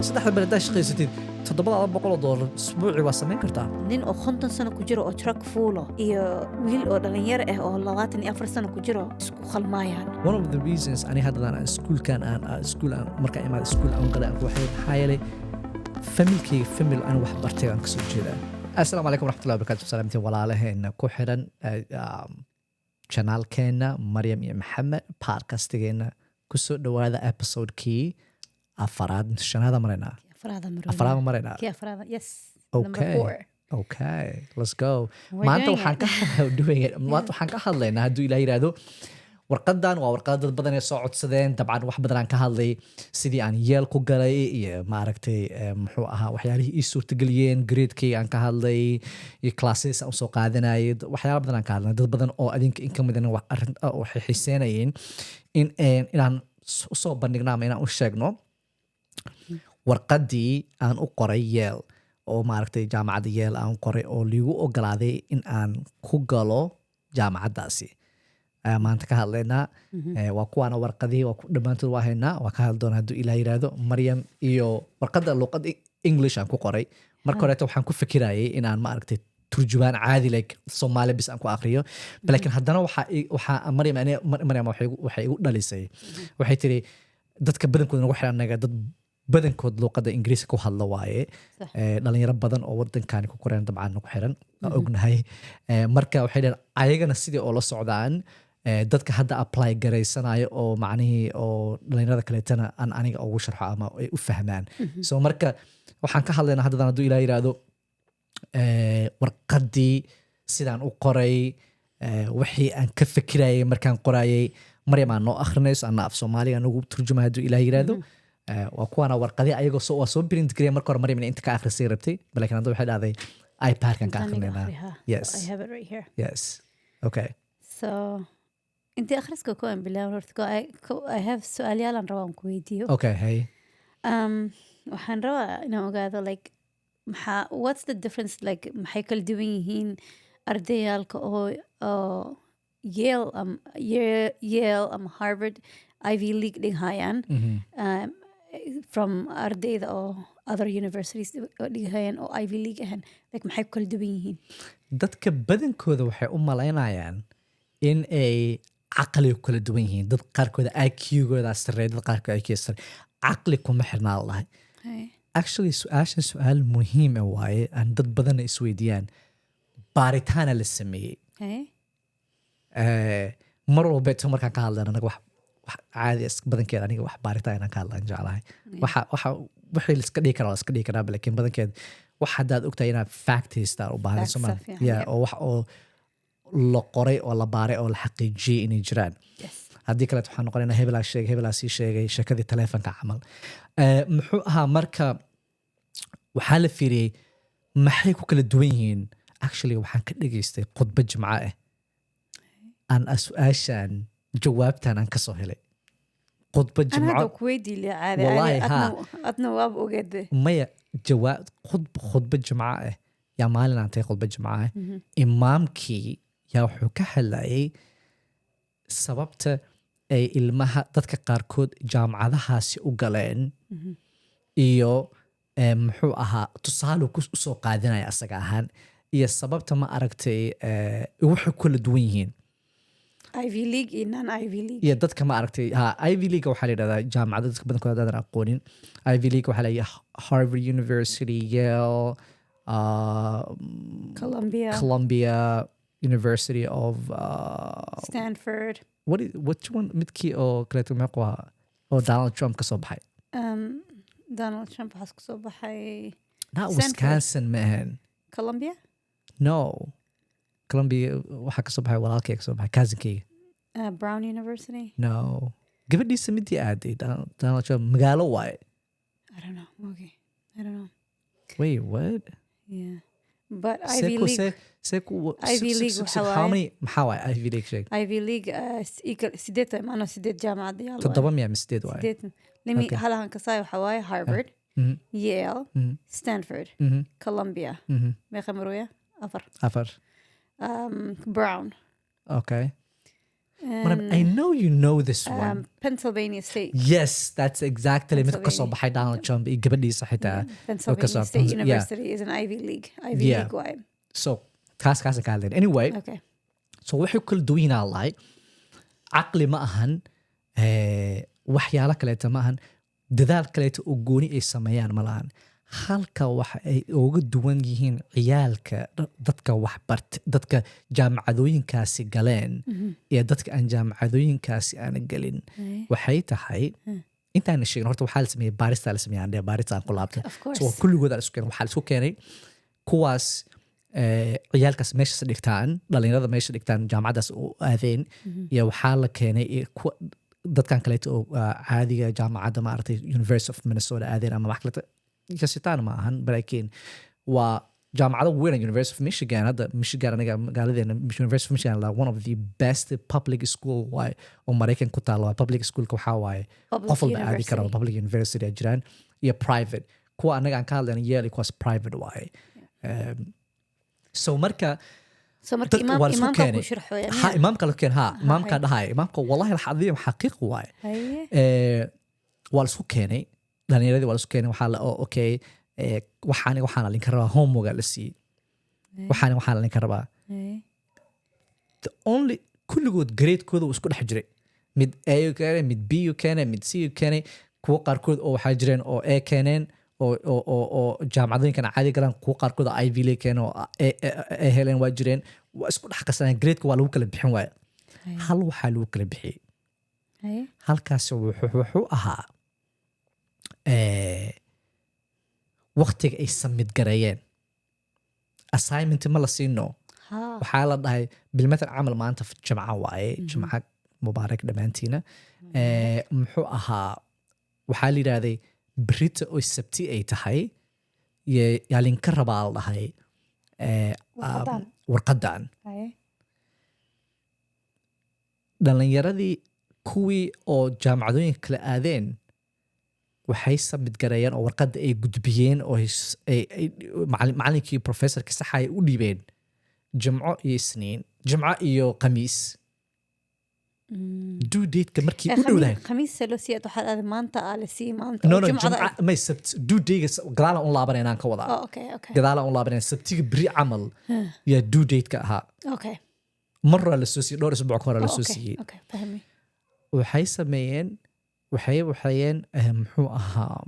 3 bil haddaa shaqaysatid, $700 isbuucii waa samayn kartaa. Nin oo 50 sano ku jiro oo truck fuulo iyo wiil oo dhalinyaro ah oo 24 sano ku jiro isku khalmaayaan. One of the reasons ani haddadan aan iskuulkan aan iskuul aan markaan imaado iskuul aan galay aan ku waxay, maxaa yeelay familkayga famil aan wax bartay aan kasoo jeedaa. Assalaamu calaykum waraxmatullahi wabarakatu. Salaamtiin walaalaheena ku xiran channelkeena Maryam iyo Maxamed, podcastigeena. Kusoo dhawaada episodekii afaraad, shanaada maraynaa? Afraada. Afaraad ma maraynaa? Kii afraada, yes. Number four. Okay, let's go. We're Maanta doing waxaan it. ka doing it. Maanta waxaan ka hadlaynaa, hadduu Ilaah yidhaahdo, warqadan. Waa warqada dad badan ay soo codsadeen. Dabcan wax badan aan ka hadlay, sidii aan Yale ku galay iyo maaragtay muxuu ahaa waxyaalihii ii suurtageliyeen, gradekay aan ka hadlay iyo classes aan usoo qaadanayay. Waxyaala badan aan ka hadlay. Dad badan oo adinka in ka midana arrin waxay xiiseynayeen in inaan usoo bandhigno ama inaan u sheegno warqadii aan u qoray Yale oo maaragtay jaamacadda Yale aan u qoray oo liigu ogolaaday in aan ku galo jaamacaddaasi ayaa maanta ka hadlaynaa. Waa kuwaana warqadihii, waa ku dhammaantood waa haynaa, waa ka hadli doonaa hadduu Ilaah yiraahdo. Maryam iyo warqadda luqadda English aan ku qoray. Marka horeeto waxaan ku fikirayay inaan maaragtay turjubaan caadi, like Soomaali bis aan ku aqriyo, laakiin haddana waxaa Maryam Maryam waxay igu dhalisay, waxay tiri dadka badankooda nagu xiran anaga dad badankood luqadda Ingiriiska ku hadla waaye. Dhalinyaro badan oo wadankani ku koreen dabcan nagu xiran waa ognahay. Marka waxay dhaheen ayagana sidii oo la socdaan dadka hadda apply garaysanayo oo macnihii oo dhalinyarada kaleetana aan aniga ugu sharxo ama ay u fahmaan. So marka waxaan ka hadlaynaa haddadan, hadduu Ilaah yiraahdo, warqaddii sidaan u qoray, wixii aan ka fikirayay markaan qorayay. Maryam aan noo akhrinayso, anna af Soomaaliga nagu turjumay, hadduu Ilaah yiraahdo. Waa kuwaana warqadii ayagoo soo waa soo print gareey. Marka hore Maryam inay inta ka akhrisay rabtay, laakiin hadda waxay dhahday iPadkan ka Intaan iga akhrinaynaa. akhriyaa. Yes. I have it right here. Yes, okay. So intii akhriska ku aan bilaabin, horta I have su'aalyaal aan rabaa aan ku weydiiyo. Okay, hey. Waxaan rabaa inaan ogaado, like, maxaa, what's the difference, like, maxay kala duwan yihiin ardayaalka oo Yale ama Harvard Ivy League dhighayaan from ardayda oo other universities oo dhighayaan oo Ivy League ahan? Like, maxay ku kala duwan yihiin? Dadka badankooda waxay u malaynayaan in ay caqliga ku kala duwan yihiin. Dad qaarkooda IQ-gooda sarreeya, dad qaarkood IQ sare. Caqli kuma xirnaa la dhahay. Actually, su-aashan su-aal muhiim ah waaye aan dad badanna isweydiiyaan. Baaritaana la sameeyey. Mar walbeeto markaan ka hadlayno anaga wax caadi ah badankeed aniga wax baaritaan inaan ka hadlaan jeclahay. Waxa wixii la iska dhihi karaa waa la iska dhihi karaa, laakiin badankeed wax haddaad ogtahay inaad fact haystaan u baahan. Facts Soomaa fiican, yeah, oo wax oo la qoray oo la baaray oo la xaqiijiyey inay jiraan. Haddii kaleet waxaan noqonaynaa hebelaa sheegay, hebelaa sii sheegay, sheekadii taleefonka camal. Muxuu ahaa, marka waxaa la fiiriyey maxay ku kala duwan yihiin. Actually, waxaan ka dhageystay khudba Jimco ah aan su-aashan jawaabtan aan kasoo helay khudba Ana hadda Jimco. ku weydii le caadi. Wallahi, caadi. Ha. Adna waaba ogeede. Maya, jawaab khudba Jimco ah yaa maalin aan tagay khudba Jimco ah. Imaamkii yaa wuxuu ka hadlayay sababta ay ilmaha dadka qaarkood jaamacadahaasi u galeen iyo muxuu ahaa tusaale ku usoo qaadanaya asaga ahaan iyo sababta ma aragtay waxay kula duwan yihiin. Ivy League iyo non Ivy League. Iyo dadka ma aragtay ha Ivy League waxaa la yidhahdaa jaamacada dadka badankooda haddaadan aqoonin. Ivy League waxaa la yidhahdaa Harvard University, Yale, Columbia. Columbia University of Stanford. What is, which one, midkii oo kaleeto meequu ahaa oo Donald Trump ka soo baxay? Donald Trump waxaas kusoo baxay. Not Stanford. Wisconsin ma ahayn. Columbia. No, Columbia waxaa kasoo baxay walaalkay, kasoo baxay cousinkayga. Brown University. No, gabadhiisa midii aaday Donald Trump magaalo waaye. I don't know. Okay, I don't know. Wait, what? Yeah, but Ivy Seku League. Seku Ivy League six, waxaa how waaye. many, maxaa waaye Ivy League, sheeg. Ivy League sideed waay, maano sideed jaamacad yaal waaye. Toddoba miya mise sideed waaye? Sideed lemi. Halahan kasaay waxaa waaye Harvard, Yale, Stanford, Columbia. Meeqa maruya? Afar. Afar. Brown. Okay. Maryam, I know you know this one. Pennsylvania State. Yes, that's exactly mid kasoo baxay Donald Trump iyo gabadhiisa xitaa. Pennsylvania State University is an Ivy League. Ivy League waaye. So kaas kaasa ka hadlayn. Anyway, so waxay ku kala duwan yihiin aan lahay caqli ma ahan, waxyaalo kaleeta ma ahan, dadaal kaleeta oo gooni ay sameeyaan ma lahan. Halka waxa ay uga duwan yihiin ciyaalka dadka waxbart, dadka jaamacadooyinkaasi galeen iyo dadka aan jaamacadooyinkaasi aana gelin, waxay tahay intaana sheegin horta waxaa la sameeyey baaristaa la sameeyey, aan dhehe baaristaan ku laabtay. Of course. So kulligood aa la isku keenay. Waxaa la isku keenay kuwaas, ciyaalkaas meeshas dhigtaan, dhalinyarada meesha dhigtaan, jaamacaddaas u aadeen, iyo waxaa la keenay iyo kuwa dadkan kaleeto oo caadiga jaamacadda, maaragtay, University of Minnesota aadeen ama wax kaleeto kasitaan ma ahan, laakiin waa jaamacado weyn. University of Michigan, hadda Michigan, aniga magaaladeena, University of Michigan la one of the best public school waaye oo Maraykan ku taalo. Waa public schoolka, waxaa waaye Public qof walba aadi kara. University. Public university ay jiraan iyo private. Kuwa anaga aan ka hadlayna Yale iyo kuwaas private waaye. So marka So marka dadka imaam waa la isku imaamka keenay. ku sharxooya. Ha, imaamka la keenay, ha, imaamka dhahaya, imaamka, wallahi alcadiim, xaqiiq waaye. Waa la isku keenay dhalinyaradii, waa la isku keenay. Waxaa la oh, okay, waxaan waxaana linka rabaa, homework la siiyey, waxaan waxaana linka rabaa. The only kulligood gradeekooda uu isku dhex jiray. Mid A u keenay, mid B u keenay, mid C u keenay. Kuwo qaarkood oo waxaa jireen oo A keeneen oo jaamacadooyinkan caadi galaan, kuwo qaarkood oo Ivy League keeneen oo A heleen waa jireen. Waa isku dhex qasanayeen. Gradeka waa lagu kala bixin waaya. Hal waxaa lagu kala bixiyey. Halkaasi wuxuu ahaa waqtiga ay submit gareeyeen. Assignment ma la siino. Waxaa la dhahay, bilmatal camal, maanta jimca waaye, jimca mubaarak dhammaantiina. Muxuu ahaa, waxaa la yidhaahday berita oo Sabti ay tahay yaa linka rabaa, la dhahay, Warqadan. Warqadan. Dhalinyaradii kuwii oo jaamacadooyinka kala aadeen waxay submit gareeyeen oo warqadda ay gudbiyeen oo macallinkii, professorka saxa ay u dhiibeen Jimco iyo Isniin, Jimco iyo Khamiis, due dateka markii u dhowdahay. Khamiis loo siiya, waxaad aaday maanta aa la siiyey maanta No. oo No. Jimcada. Jimca may, Sabt due datega gadaalaan u laabanay ka wadaa. Oh, okay. Gadaalaan u laabanayna, Sabtiga beri camal yaa due dateka ahaa. Mar horaa la soo siiyey, dhowr isbuuc ka horaa la Oh, soo siiyey. Okay, fahmi. Waxay sameeyeen, waxay waxeeyeen, muxuu ahaa,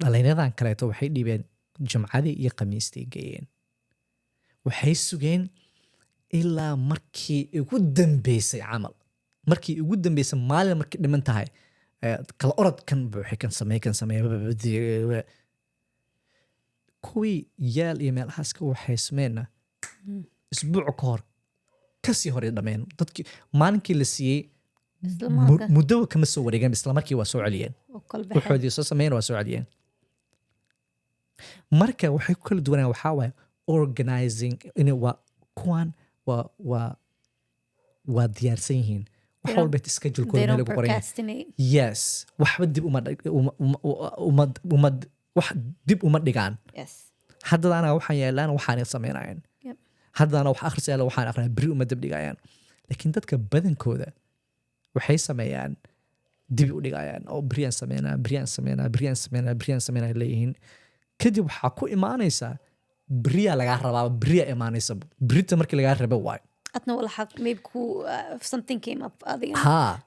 dhalinyaradan kaleeto waxay dhiibeen Jimcadii iyo Khamiistii geeyeen. Waxay sugeen ilaa markii ugu dambeysay camal, markii ugu dambeysay, maalin markii dhiman tahay, kala orod, kan buuxi, kan samee, kan samee. Kuwii Yale iyo meelahaas ka waxaysmeenna isbuuc ka hor kasii horay dhameen. Dadkii maalinkii la siiyey Isla marka. Muddo kama soo wareegeen, isla markii waa soo celiyeen. Oo kala baxeen. Waxoodii soo sameeyeen, waa soo celiyeen. Marka waxay ku kala duwanayaan waxaa waaye organizing in waa kuwan waa diyaarsan yihiin wax walba, schedulekooda They meel don't ugu qoran yahay. procrastinate. Yes, waxba dib uma uma uma wax dib uma dhigaan. Haddadaana waxaan yeelaan, waxaanay sameynayaan. Haddana wax akhris yaala, waxaan aqrinaa, beri uma dib dhigayaan. Laakiin dadka badankooda waxay sameeyaan dib u dhigayaan oo beriyaan sameynaa, beriyaan sameynaa, beriyaan sameynaa, beriyaan sameynaa leeyihiin. Kadib waxaa ku imaanaysaa beriyaa lagaa rabaa, beriyaa imaanaysa, berita markii lagaa rabo waayo. Adna wala xaq maybe ku if something came up adiga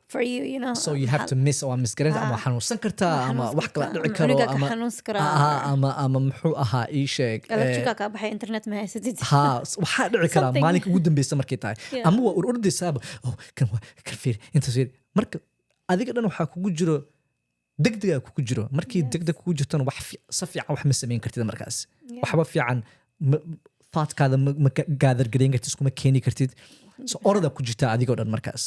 for you you know So you have to miss, waa miss garanaysa ama waa xanuunsan kartaa ama wax kala dhici karo. Cunugaa ka Ama xanuunsan karaa. Ama muxuu ahaa, ii sheeg, electrica kaa baxay, internet ma haysatid. Ha, waxaa dhici karaa Something. Maalinka ugu dambeysa markay tahay ama waa ururdaysaaba, oh, kan waa kan, fiir intaas, fiir. Marka adiga dhan waxaa kugu jiro degdegaa kugu jiro. Markii degdeg kugu jirtona wax si fiican wax ma samayn kartid markaas. Waxba fiican thoughtkaada ma gather gareyn kartid, iskuma keeni kartid. So orada ku jirtaa adigoo dhan markaas.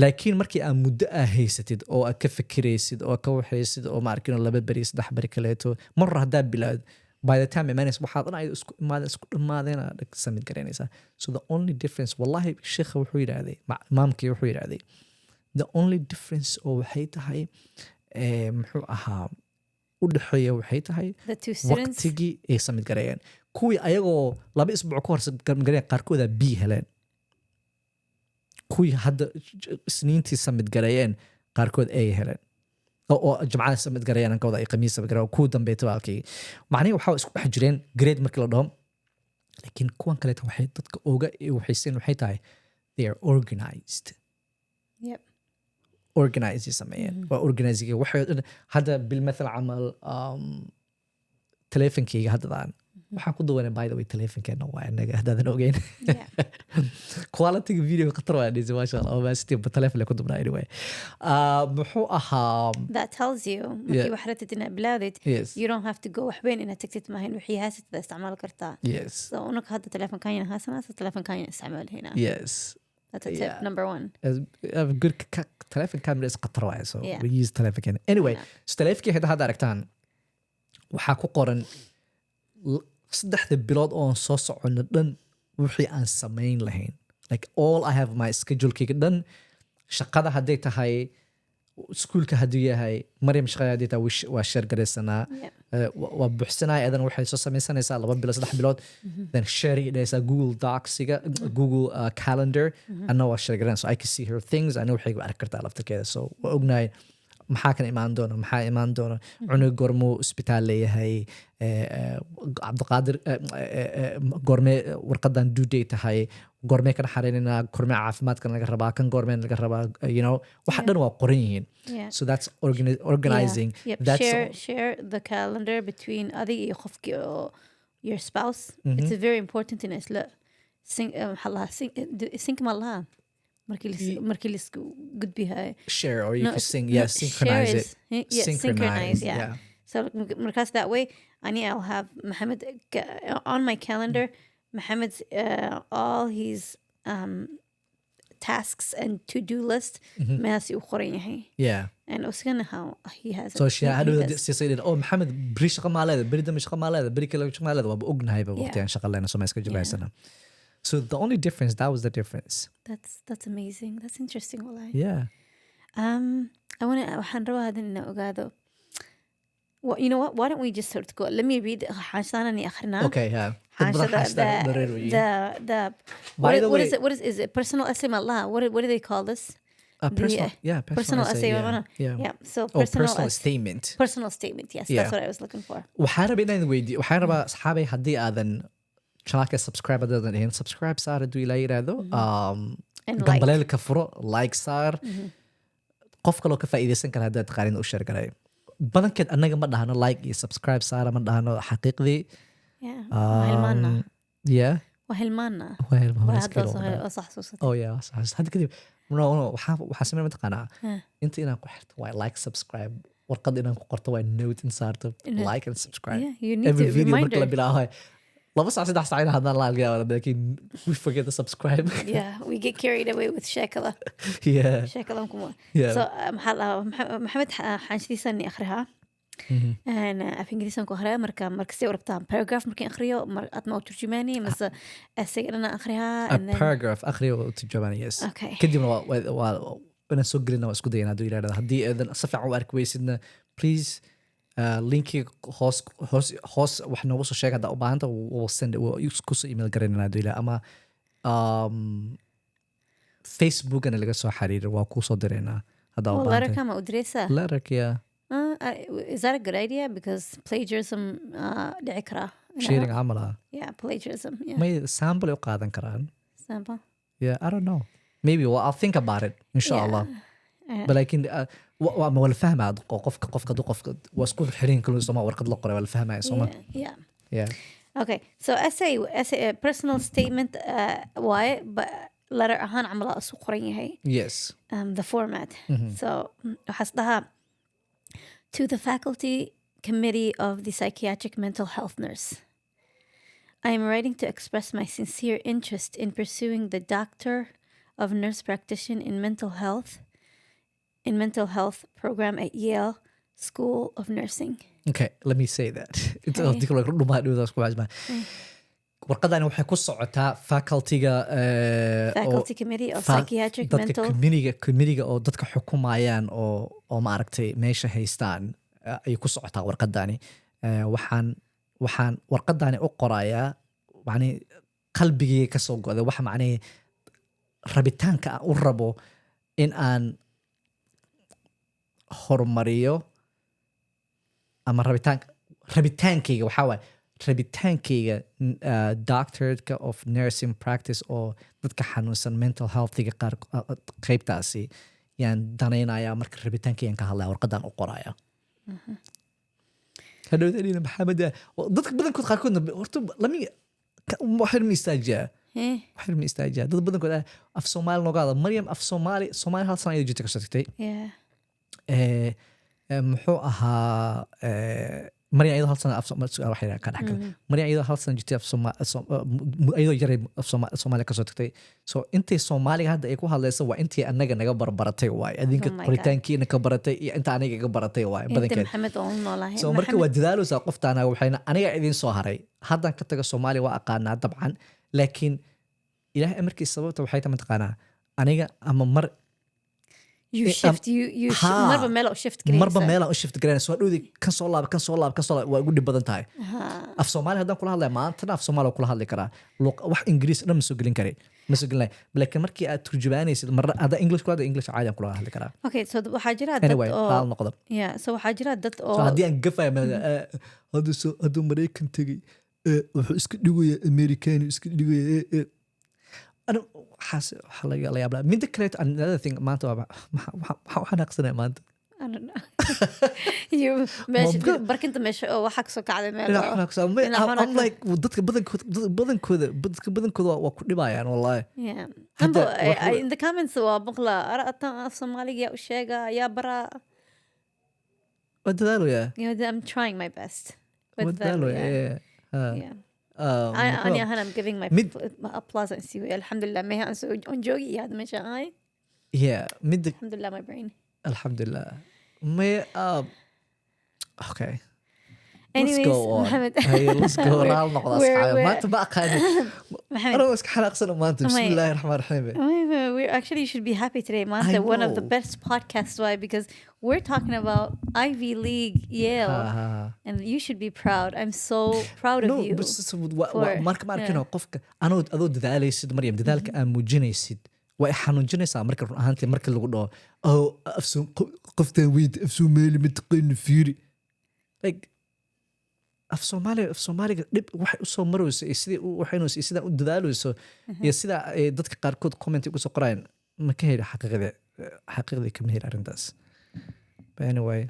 Laakiin markii aad muddo aa haysatid oo aad ka fikiraysid oo ka waxaysid oo ma arkin 2 beri, 3 beri kaleeto, mar hore haddaa bilaawd, by the time imaanaysa waxaad dhan ayada isku imaadeen, isku dhammaadeen, aad submit garaynaysaa. So the only difference, wallahi, sheekha wuxuu yidhaahday, imaamkii wuxuu yidhaahday, the only difference oo waxay tahay, muxuu ahaa, u dhexeeya waxay tahay The two students. waqtigii ay submit gareeyeen. Kuwii ayagoo 2 isbuuc ka hor submit gareeyeen qaarkooda B heleen. Kuwii hadda Isniintii submit gareeyeen qaarkood ay heleen oo Jimcada submit gareeyeen aan ka wada, ay Khamiis submit gareeyeen, kuwa dambeeyta baalkii macnihi waxaa isku dhex jireen grade markii la dhaho. Laakiin kuwan kaleeta waxay dadka oga waxaysan waxay tahay they are organized. Organize ay sameeyeen, waa organizing waxay oo dhan. Hadda bilmathal camal, teleefonkeyga haddadaan waxaan ku duwanay, by the way, teleefonkeena waa inaga haddaadan ogeyn. Quality video khatar waa dhisi, maasha Allah, waa sitii teleefon ku dubnaa. Anyway, muxuu ahaa? That tells you markii wax rabtid inaad bilaawdid, you don't have to go wax weyn inaad tagtid maahan, wixii haysatid isticmaal kartaa. So unaka hadda teleefonkanyana haysanaa, so teleefonkanyana isticmaalhayna. That's a tip number one. A good telephone camera is khatar waaye, so we use telephone anyway. So telefonkii hadda aragtaan waxaa ku qoran 3da bilood oon soo socono dhan wixii aan samayn lahayn, like all I have, my schedulekeyga dhan, shaqada hadday tahay, iskuulka hadduu yahay, Maryam shaqada hadday tahay, waa share garaysanaa. Waa buuxsanaya, adan waxay soo samaysanaysaa 2 bilood, 3 bilood, then share ay dhahaysaa Google Docsiga, Google Calendar, anna waa share garanaysa, so I can see her things, ana waxay arki kartaa laftirkeeda. So waa ognahay maxaa kan imaan doona, maxaa imaan doona, cunug goormuu isbitaal leeyahay, Cabdiqaadir, goormee warqadan due date tahay, goormee kan xareynayna, goormee caafimaadkan laga rabaa, kan goormee laga rabaa, waxa dhan waa qoran yihiin. So that's organizing. That's Share the calendar between adiga iyo qofkii oo your spouse. It's very important in isla sync, maxaa lahaa, sync ma lahaa markii laisku gudbihayo. Share, or you No, can sync. No, Yeah, share synchronize it. Yeah, synchronize, synchronize, yeah. So markaas that way ani I'll have Mohammed on my calendar, Mohammed's all his tasks and to-do list meelaas uu qoran yahay. And isagana how he has it. So she He hadhow does. siisay, oh, Maxamed beri shaqa maa leeda, beri dambe shaqa maa leeda, beri kale shaqa maa leeda, waaba ognahayba waqti aan shaqa leena, soo ma iska jibaysana. So the only difference, that was the difference. That's amazing. That's interesting, wallahi. I want to, waxaan rabaa haddan inaan ogaado. Well, you know what? Why don't we just sort of go? Let me read xaashaan ani akhrina. Okay, yeah, dad badan xaashada xaashadaan the dhareer weeye. the By what, the what way- is it? What is it? Personal essay ma? What do they call this? A personal, yeah, personal, personal essay, essay. Yeah. Yeah. So Oh, personal, personal statement. Personal statement. Yes, that's what I was looking for. Waxaan rabaa inaan weydiiyo, waxaan rabaa asxaabay, haddii aadan channelka subscribe haddaadan ahayn, subscribe saar hadduu Ilaa yiraahdo. And like. Gambaleelka furo, like saar, qof kaloo ka faa'iidaysan kara haddaad taqaanin u share garay. Badankeed annaga ma dhahno like iyo subscribe saara, ma dhahno xaqiiqdii. Yeah. Waa hilmaana. Yeah. Waa hilmaana. Waa hilmaana, Waa iska hadda ilowna. soo soo xasuusatay. Oh yeah, hadda kadib no, waxaa sameyn mataqaanaa inta inaan ku xirto waa like, subscribe, warqad inaan ku qorto waa note in saarto like and subscribe. Yeah, you need Every to video marka la reminder. bilaabo 2 saac, 3 saac inaan hadlaan la argaya, laakiin we forget to subscribe. Yeah, we get carried away with sheekada. Sheekadan kuma. So maxaa la dhahaa, Maxamed xaanshadiisan akhrihaa. And af Ingiriisan ku akhriyaa, marka markastay u rabtaan paragraph markaan akhriyo mar aad ma u turjumaani mase essayga dhan akhriyaa A and then paragraph akhriyo oo turjumaan, yes. Okay. Kadibna waa inaan soo gelina, waa isku dayana hadduu yidhahdo. Haddii aadan si fiican u arki weysidna, please, linkiga hoos wax noogu soo sheeg haddaa u baahanta. We'll send it, we'll kusoo email garaynana hadduu yidhahdo, ama Facebookana laga soo xiriiro, waa kuu soo diraynaa haddaa u Well, baahantay. Letterka ma u diraysaa? Letterka, yeah. Is that a good idea? Because plagiarism dhici karaa. Sharing camal ah. Yeah, plagiarism. Yeah. May sample ay u qaadan karaan. Sample. Yeah, I don't know, maybe. Well, I'll think about it, insha Allah. But laakiin waa la fahmaa qofka hadduu qofka waa isku xirin kalo soma, warqad la qoray waa la fahmaya soma. Yeah. Yeah. Okay. So essay, personal statement, waaye, but letter ahaan camal aa isu qoran yahay. The format. So waxaas dhahaa, "To the faculty committee of the psychiatric mental health nurse. I am writing to express my sincere interest in pursuing the Doctor of Nurse Practitioner in mental health program at Yale School of Nursing." Okay, let me say that. Inta haddii kale dhumaa dhowdaas ku cajmaa. Warqadani waxay ku socotaa facultyga Faculty committee of psychiatric dadka mental communityga oo dadka xukumayaan oo maaragtay meesha haystaan, ayay ku socotaa warqadani. Waxaan warqadani u qorayaa macnihi qalbigayga kasoo go'day, waxa macnihi Rabitaanka aan u rabo in aan horumariyo ama rabitaankayga waxaa waaye rabitaankayga doctorate of nursing practice oo dadka xanuunsan mental healthiga qaar qaybtaasi yaan danaynayaa. Marka rabitaankaygan ka hadlaya, warqadan u qoraya hadhowda dhina Maxamed, dadka badankood qaarkoodna horta lami waxyar ma istaajiyaa. Waxyar ma istaajiyaa. Dad badankood af Soomaali nooga hadla. Maryam af Soomaali, Soomaali hal sana ayada jirta kasoo tagtay. Muxuu ahaa, Maryam iyadoo hal sana af su'aal wax yar ka dhex gala. Maryam iyadoo hal sana jirtay af iyadoo yaray af Soomaaliya kasoo tagtay. So intay Soomaaliga hadda ay ku hadlayso waa intii anaga naga barbaratay waay, adinka. Oh my God. Qoritaankiina ka baratay iyo inta aniga iga baratay waay inta badankeed. Maxamed oo u noolahay. So marka waa dadaaleysaa qoftaana. Waxayna aniga idin soo haray haddaan ka tago Soomaaliya waa aqaanaa dabcan, laakiin Ilaahay amarkiis sababta waxay tahay mataqaanaa aniga ama mar You shift, you marba meel u shift marba garaysa. Meelaan u shift garanaysa. Soo dhowdi kan soo laaba, kan soo laaba, kan soo laaba, waa igu dhib badan tahay. Af Soomaali haddaan kula hadlaya maantana, af Soomaali waa kula hadli karaa. Wax Ingiriis dhan ma soo gelin kari, ma soo gelin lahay. Laakiin markii aad turjubaanaysid marna haddaan English kula hadlay, English caadi aan kula hadli karaa. Okay, so waxaa jira dad Anyway, oo raal noqdo. Yeah, so waxaa jira dad So oo haddii aan gafaya hadduu Maraykan tegey, wuxuu iska dhigayaa American, iska dhigaya. Ana waxaas waxaa laga la yaab lahaa. Midda kaleeto, another thing, maanta waa maxaa u xanaaqsanaya maanta? I don't know. You meesha barkinta meesha oo waxaa kasoo kacday meel Dhinac oo xanaaqsan. Dhinac I'm xanaaqsan. like, dadka badankooda, dadka badankooda waa ku dhibayaan wallahi. Hadda, in the comments waa maqla aratan af Soomaaliga yaa u sheega yaa bara. Waa dadaaloyaa. I'm trying my best. Waa dadaaloyaa, yeah. Ha. Ani ahaan I'm giving my applause and see, alxamdulillah, meha aan soo on joogi iyo hadda meesha ahay. Yeah, midda Alxamdulillah, my brain. Alxamdulillah. May okay. Let's Anyways, go on. Mohammed. Hey, let's go. Raal noqda asxaabi. Maanta ma aqaani. Mohammed. Anigoo iska xanaaqsana maanta. Bismillahi raxmaan raxiim. We actually should be happy today, Manta. I One of the know. Best podcasts. Why? Because we're talking about Ivy League Yale, Ha, ha, ha. And you should be proud. I'm so proud of No, you. Bas marka ma arkino qofka anoo adoo dadaalaysid, Maryam, dadaalka aa muujinaysid waa i xanuujinaysaa. Marka run ahaantii marka lagu dhaho, oh, qoftan weyd af Soomaali ma taqaano, fiiri, like af Soomaaliga, af Soomaaliga dhib waxay usoo marayso iyo sidii u waxaynayso iyo sidaan u dadaalayso iyo sida ay dadka qaarkood comment ugu soo qorayaan, ma ka heli xaqiiqdii, xaqiiqdii kama heli arrintaas. But anyway,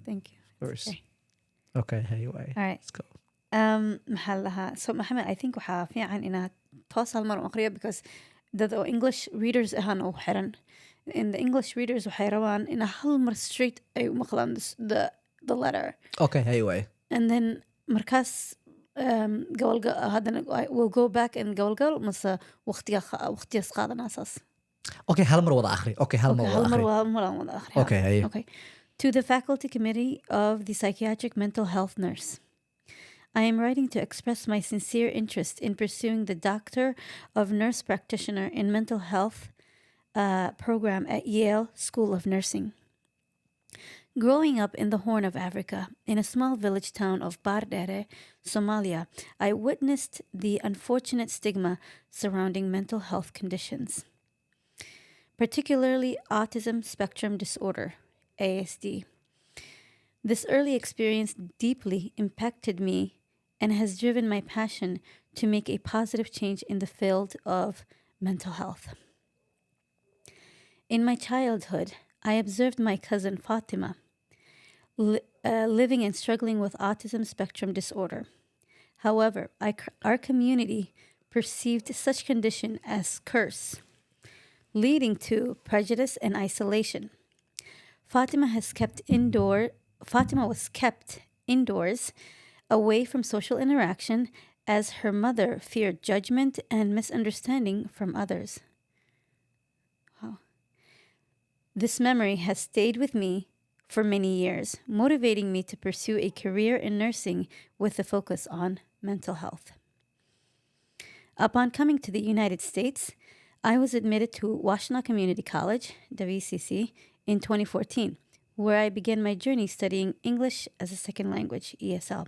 Thank you. It's course. okay. Okay, hey, way. All right. Let's go. Maxaa la dhahaa? So Maxamed, I think waxaa fiican inaad toos hal mar u aqriyo because dad oo English readers ahaan u xiran. In the English readers waxay rabaan in hal mar straight ay u maqlaan the letter. Okay, hey, way. And then markaas gobol haddana we'll go back and gobol gobol mase waqtiga waqtigaas qaadanaa saas. Okay, hal mar wada akhri. Okay, hal mar Okay, wada hal mar akhri. Hal mar aan wada akhriyaa. Okay, haye. Okay. To the Faculty Committee of the Psychiatric Mental Health Nurse. I am writing to express my sincere interest in pursuing the Doctor of Nurse Practitioner in Mental Health program at Yale School of Nursing. Growing up in the Horn of Africa, in a small village town of Bardere, Somalia, I witnessed the unfortunate stigma surrounding mental health conditions, particularly autism spectrum disorder, ASD. This early experience deeply impacted me and has driven my passion to make a positive change in the field of mental health. In my childhood, I observed my cousin Fatima living and struggling with autism spectrum disorder. However, our community perceived such condition as curse, leading to prejudice and isolation. Fatima was kept indoors, away from social interaction, as her mother feared judgment and misunderstanding from others. Wow. This memory has stayed with me for many years, motivating me to pursue a career in nursing with a focus on mental health. Upon coming to the United States, I was admitted to Washtenaw Community College, WCC, in 2014, where I began my journey studying English as a second language, ESL.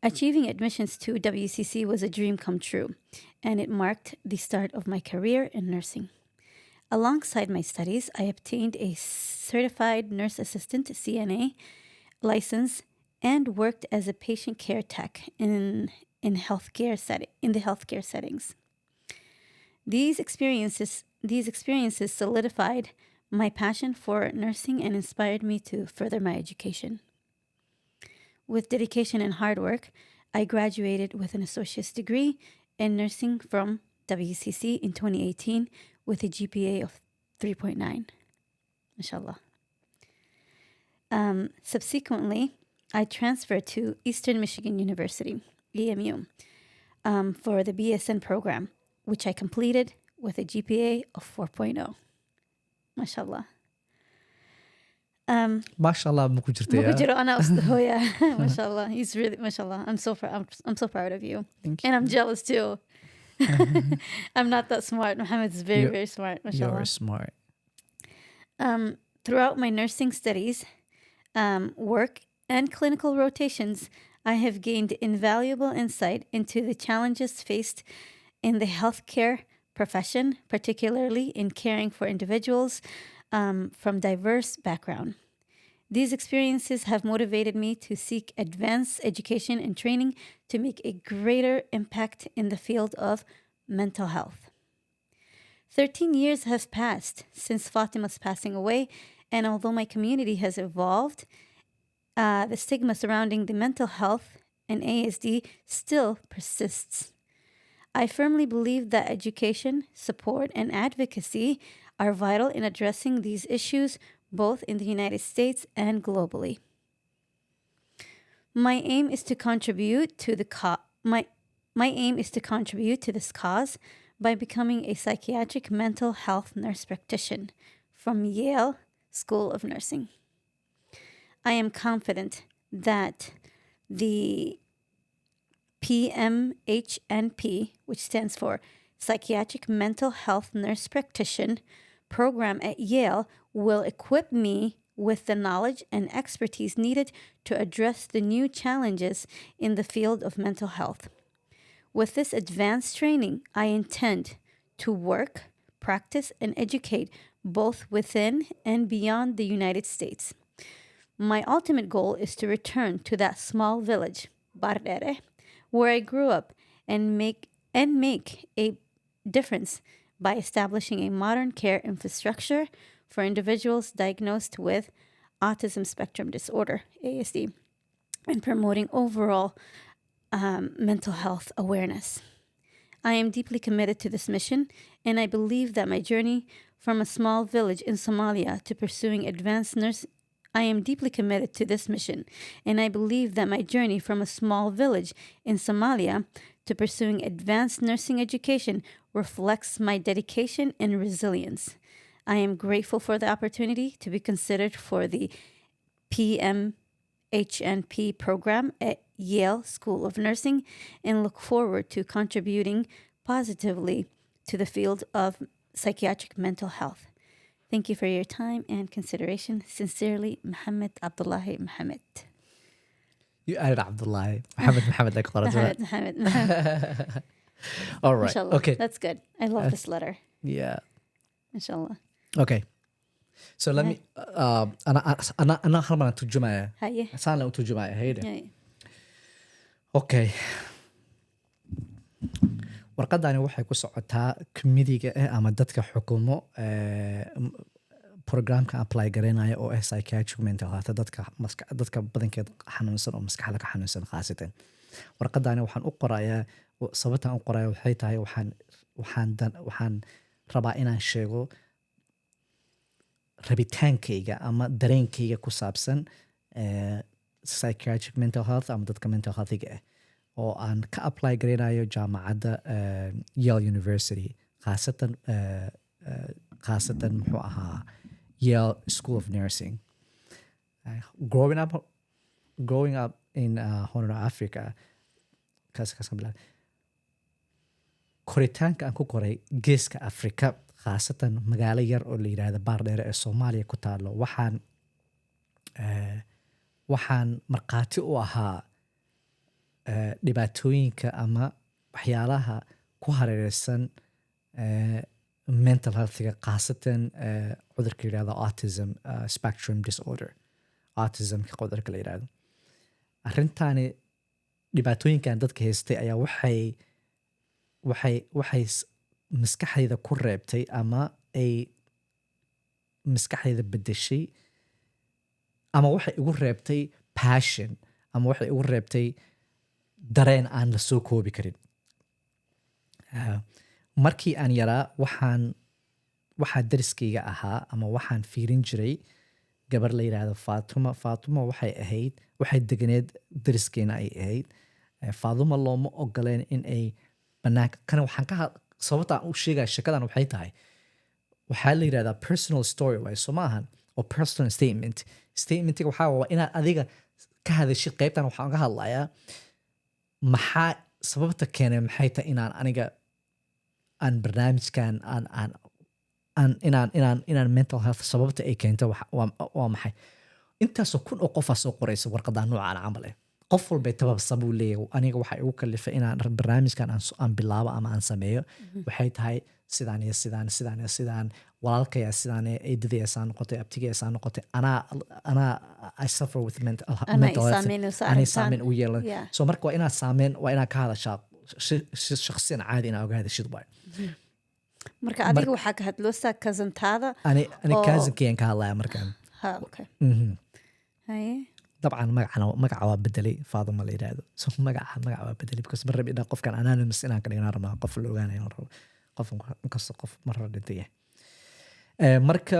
Achieving admissions to WCC was a dream come true, and it marked the start of my career in nursing. Alongside my studies, I obtained a certified nurse assistant, CNA, license and worked as a patient care tech in the healthcare settings. These experiences solidified my passion for nursing and inspired me to further my education. With dedication and hard work, I graduated with an associate's degree in nursing from WCC in 2018 with a GPA of 3.9. Mashallah. Subsequently, I transferred to Eastern Michigan University, EMU, for the BSN program, which I completed with a GPA of 4.0. Mashallah. Mashallah ma ku jirta? Ma ku jiro, anaa oh yeah. Mashallah. He's really, mashallah. I'm so proud of you. Thank you. And I'm jealous too. I'm not that smart. Mohammed is very, very smart. Mashallah. You're smart. Throughout my nursing studies, work, and clinical rotations, I have gained invaluable insight into the challenges faced in the healthcare profession, particularly in caring for individuals from diverse background. These experiences have motivated me to seek advanced education and training to make a greater impact in the field of mental health. 13 years have passed since Fatima's passing away, and although my community has evolved, the stigma surrounding the mental health and ASD still persists. I firmly believe that education, support, and advocacy are vital in addressing these issues both in the United States and globally. My aim is to contribute to this cause by becoming a psychiatric mental health nurse practitioner from Yale School of Nursing. I am confident that the PMHNP, which stands for Psychiatric Mental Health Nurse Practitioner program at Yale, will equip me with the knowledge and expertise needed to address the new challenges in the field of mental health. With this advanced training, I intend to work, practice, and educate both within and beyond the United States. My ultimate goal is to return to that small village, Bardere, where I grew up and make a difference by establishing a modern care infrastructure for individuals diagnosed with autism spectrum disorder, ASD, and promoting overall mental health awareness. I am deeply committed to this mission, and I believe that my journey from a small village in Somalia to pursuing advanced nurse I am deeply committed to this mission, and I believe that my journey from a small village in Somalia to pursuing advanced nursing education reflects my dedication and resilience. I am grateful for the opportunity to be considered for the PMHNP program at Yale School of Nursing and look forward to contributing positively to the field of psychiatric mental health. Thank you for your time and consideration. Sincerely, Mohammed Abdullahi Mohammed. You added Abdullahi. Mohammed Mohammed like Mohammed Mohammed Mohammed. All right. Inshallah. Okay. That's good. I love this letter. Inshallah. Okay. So let me أنا hal mar aan turjumaya. Haye. Saan la u turjumaya hayde. Haye. Okay. Warqadani waxay ku socotaa committee-ga eh ama dadka xukumo programka apply garaynaya oo ah psychiatric mental health, dadka badankeed xanuunsan oo maskaxda ka xanuunsan khaasatan. Warqadani waxaan u qorayaa, sababtaan u qoraya waxay tahay waxaan rabaa inaan sheego rabitaankayga ama dareenkayga ku saabsan psychiatric mental health ama dadka mental healthiga ah oo aan ka apply garaynayo jaamacadda Yale University, khaasatan muxuu ahaa Yale School of Nursing. Growing up in Horn of Africa, kaas ka bilaab koritaanka aan ku koray Geeska Afrika, khaasatan magaalo yar oo la yidhaahdo Baardheere ee Soomaaliya ku taalo, waxaan markhaati u ahaa Dhibaatooyinka ama waxyaalaha ku hareereysan mental healthga, khaasatan cudurka yidhahdo autism spectrum disorder, autismka cudurka la yidhahdo. Arrintaani, dhibaatooyinkan dadka haystay ayaa waxay maskaxdayda ku reebtay ama ay maskaxdayda bedeshay ama waxay igu reebtay passion ama waxay igu reebtay dareen aan la soo koobi karin. Markii aan yaraa, waxaa dariskayga ahaa ama waxaan fiirin jiray gabar la yidhaahdo Faatuma. Faatuma waxay ahayd, waxay deganeed dariskeena ay ahayd. Faatuma looma ogoleen in ay banaanka kana. Waxaan ka sababta aan u sheegaya sheekadan waxay tahay, waxaa la yidhahdaa personal story waaye, soo maahan? Oo personal statement. Statementiga waxaa waa inaad adiga ka hadashid. Qaybtan waxaan ka hadlayaa maxaa sababta keenay, maxay tahay inaan aniga aan barnaamijkan aan inaan mental health, sababta ay keento waa maxay. Intaasoo kun oo qofaa soo qoraysa warqadaa noocaan camal eh. Qof walbay tabab sabuu leeyahay. Aniga waxaa igu kalifay inaan barnaamijkan aan bilaabo ama aan sameeyo waxay tahay sidaan iyo sidaan, sidaan iyo sidaan. Walaalkayaa sidaan, eedadayaa saa noqotay, abtigayaa saa noqotay, anaa I suffer with mental Anaa mental i health. saameynayso Anay arrintan. saameyn u yeelan. So marka waa inaad saameyn, waa inaad ka hadashaa si shakhsiyan caadi inaad uga hadashid waay. Marka adiga waxaa ka hadloosaa cousintaada. Ani cousinkayaan ka hadlaya markaan. Ha, okay. Haye. Dabcan magacana, magaca waa bedelay, Faaduma la yidhaahdo. So magaca waa bedelay because ma rabi inaan qofkan anonymous inaan ka dhignaan rabnaa, qof la ogaanayo la rabo, qof inkastoo qof mar hore dhintay yahay. Marka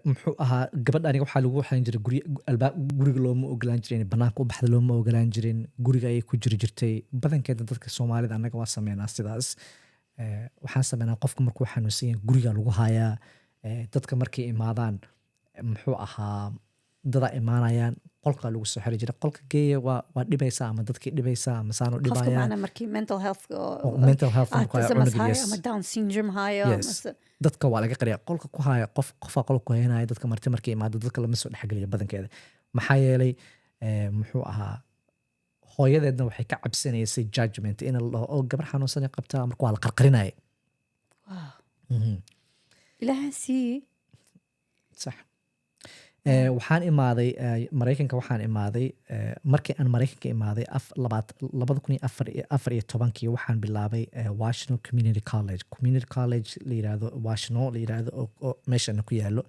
muxuu ahaa, gabadha aniga waxaa lagu waxaan jiray guri albaab, guriga looma ogolaan jirin, banaanka u baxda looma ogolaan jirin, guriga ayay ku jiri jirtay badankeeda. Dadka Soomaalida annaga waa sameynaa sidaas. Waxaan sameynaa, qofka markuu xanuunsan yahay guriga lagu hayaa. Dadka markay imaadaan, muxuu ahaa, dadaa imaanayaan, qolkaa lagu soo xiri jiray, qolka geeya, waa dhibaysaa ama dadkii dhibaysaa ama saanu Qofka dhibayaan. Macna markii mental health oo mental health markuu hayo autism cunuga, hayo ama Down syndrome hayo Dadka waa laga qariya, qolka ku haya, qof qofaa qolka ku haynaya. Dadka marti markay imaado, dadka lama soo dhexgeliyo badankeeda, maxaa yeelay muxuu ahaa, hooyadeedna waxay ka cabsanaysay judgment in la dhaho oo gabar xanuunsanay qabtaa. Marka waa la qarqarinaya. Ilaaha sii. Sax. Waxaan imaaday Maraykanka. Waxaan imaaday, markii aan Maraykanka imaaday 2014-kii, waxaan bilaabay Washington Community College, community college la yiraahdo, Washington la yiraahdo, oo meeshana ku yaalo,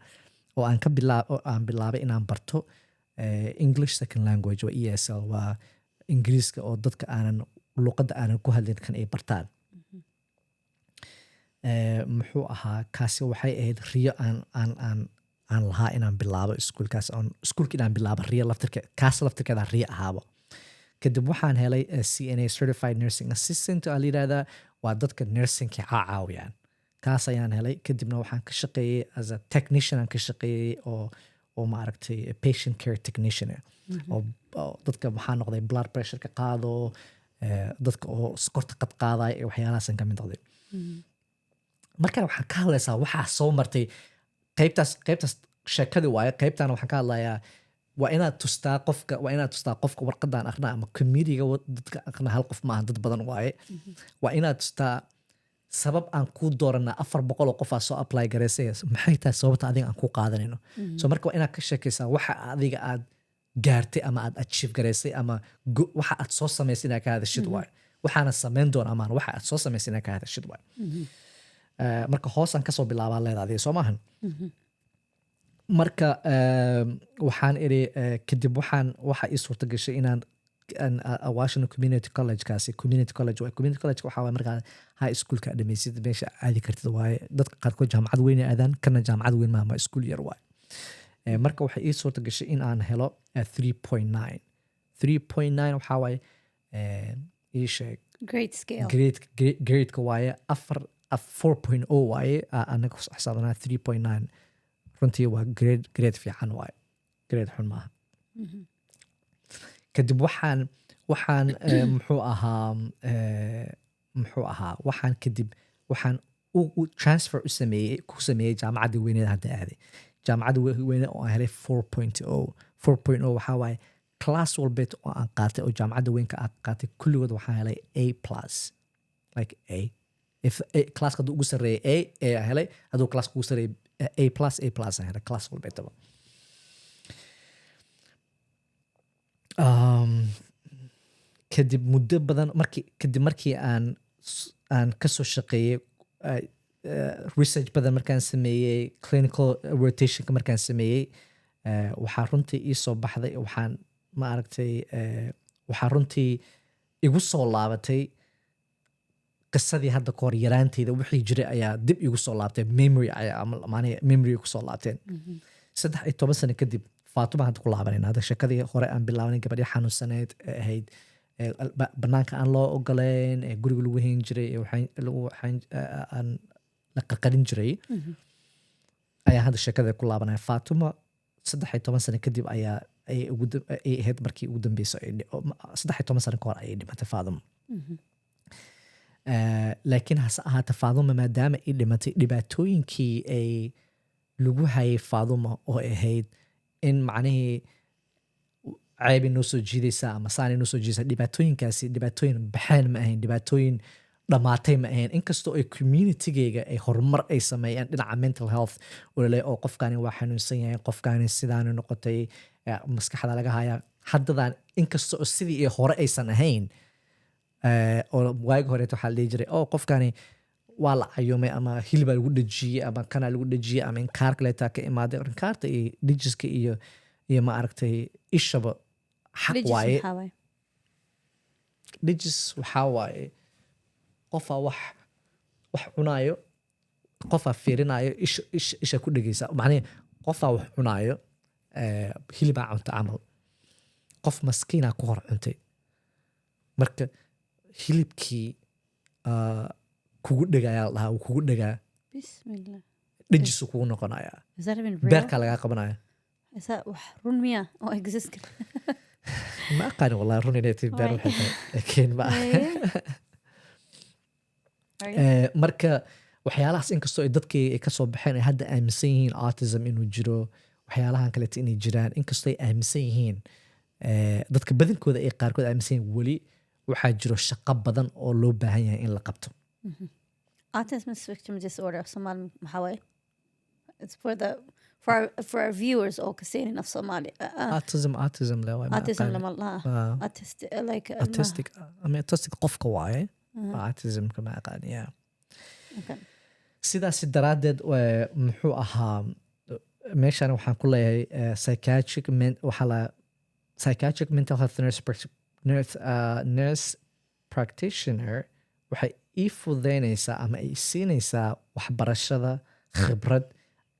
oo aan ka bilaa oo aan bilaabay inaan barto English Second Language, waa ESL, waa Ingiriiska oo dadka aanan luqadda aanan ku hadlin kan ay bartaan. Muxuu ahaa, kaasi waxay ahayd riyo aan lahaa inaan bilaabo iskuulkaas, oon iskuulka inaan bilaabo riyo laftirke, kaas laftirkeeda riyo ahaabo. Kadib waxaan helay CNA, Certified Nursing Assistant aa la yidhahdaa, waa dadka nursingka caawiyaan. Kaas ayaan helay. Kadibna waxaan ka shaqeeyey as a technician, aan ka shaqeeyey oo maaragtay patient care technician ah. Oo dadka waxaa noqday blood pressure ka qaado, dadka oo sokorta qad qaadaya iyo waxyaalahaasaan ka mid noqday. Markan waxaan ka hadlaysaa waxaa soo martay qaybtaas sheekadii waaye. Qaybtan waxaan ka hadlayaa, waa inaad tustaa qofka warqadan aqrina ama communityga dadka aqrina. Hal qof maaha, dad badan waaye. Waa inaad tustaa sabab aan kuu dooranaa. 400 oo qof aa soo apply garaysay, maxay tahay sababta adiga aan kuu qaadanayno? So marka waa inaad ka sheekaysaa waxa adiga aad gaartay ama aad achieve garaysay ama waxa aad soo samaysay inaad ka hadashid waaye. Waxaana samayn doona amaan waxa aad soo samaysay inaad ka hadashid waaye. Marka hoosaan kasoo bilaabaa leeda adiga, soo maahan? Marka waxaan iri, kadib waxa ii suurta gashay inaan Washington Community College-kaasi, community college waaye. Community college waxaa waaye markaa high schoolka dhammaysid meesha aadi kartid waaye. Dadka qaarkood jaamacad weyn ay aadaan, kana jaamacad weyn maaha, waa iskuul yar waaye. Marka waxay ii suurta gashay in aan helo 3.9. 3.9 waxaa waaye, ii sheeg. Grade scale. Grade-ka waaye afar 4.0 waaye. Anaga ku xisaabnaa 3.9. Runtii waa grade fiican waaye, grade xun maaha. Kadib waxaan muxuu ahaa, waxaan kadib waxaan u transfer u sameeyey, ku sameeyey jaamacaddii weyneed hadda aaday, jaamacadda weyne oo aan helay 4.0. 4.0 waxaa waaye Class walbeet oo aan qaatay oo jaamacadda weynka aan qaatay, kulligood waxaan helay A plus, like A. If A, classka hadduu ugu sarreeyay A, A aan helay. Hadduu classka ugu sarreeyay A plus, A plus aan helay class walbeetaba. Kadib muddo badan markii kadib markii aan kasoo shaqeeyey research badan markaan sameeyey, clinical rotationka markaan sameeyey, waxaa runtii ii soo baxday, waxaan ma aragtay, waxaa runtii igu soo laabatay qisadii hadda kahor yaraanteyda wixii jiray ayaa dib igu soo laabtay. Memory ayaa macnaha memory kusoo laabteen. 13 sano kadib Faatuma hadda ku laabanayna. Hadda sheekadii hore aan bilaabanay, gabadhii xanuunsaneyd ee ahayd ee banaanka aan loo ogoleyn, ee guriga lagu hayn jiray, ee lagu aan la qarqarin jiray, ayaa hadda sheekada ku laabanaya. Faatuma 13 sano kadib ayaa ay ahayd markii ugu dambeysay 13 sano kahor ayay dhimatay Faatuma. Laakiin hase ahaate Faaduma maadaama ay dhimatay, dhibaatooyinkii ay lagu hayay Faaduma oo ahayd in macnihii ceebay noo soo jiidaysaa ama saanay noo soo jiidaysaa, dhibaatooyinkaasi dhibaatooyin baxeen ma ahayn, dhibaatooyin dhammaatay ma ahayn. Inkastoo ay communitygayga ay horumar ay sameeyaan dhinaca mental health oo laleeyahay oo qofkani waa xanuunsan yahay, qofkani sidaani noqotay, maskaxda laga hayaa haddadan, inkasta oo sidii iyo hore aysan ahayn, oo waagi horeeta waxaa la dhihi jiray oo qofkani waa la cayumay ama hilibaa lagu dhejiyey ama kanaa lagu dhejiyey ama inkaar kaleetaa ka imaaday. Inkaarta iyo dhijiska iyo ma aragtay ishaba xaq Dhijis waaye. Maxaa waaye? Dhijis waxaa waaye qofaa wax cunaayo, qofaa fiirinaayo, isha ku dhegeysa. Macnihi qofaa wax cunaayo, hilibaa cunta camal, qof maskiinaa ku hor cuntay. Marka hilibkii kugu dhegayaa la dhahaa, wuu kugu dhegaa. Bismillah. Dhejisuu kugu noqonayaa. Is that even real? Beerkaa lagaa qabanaya. Is that wax run miya oo exist? Ma aqaani wallahi run inay tahay beer waxay tahay, laakiin ma marka waxyaalahaas inkastoo ay dadkii ay kasoo baxeen, ay hadda aaminsan yihiin autism inuu jiro, waxyaalahan kaleeto inay jiraan, inkastoo ay aaminsan yihiin, dadka badankooda ay qaarkood aaminsan yihiin, weli waxaa jiro shaqo badan oo loo baahan yahay in la qabto. Autism spectrum disorder of Somali maxaa waaye? It's for our viewers oo kaseenin af Somali. Autism le waay, ma Autism aqaani. Lama laha. Autist like Autistic, I mean, autistic qofka waaye, autismka ma aqaani, yeah. Sidaas daraaddeed, muxuu ahaa, meeshan waxaan ku leeyahay psychiatric waxaa la psychiatric mental health nurse practitioner waxay ii fududeynaysaa ama ay siinaysaa waxbarashada khibrad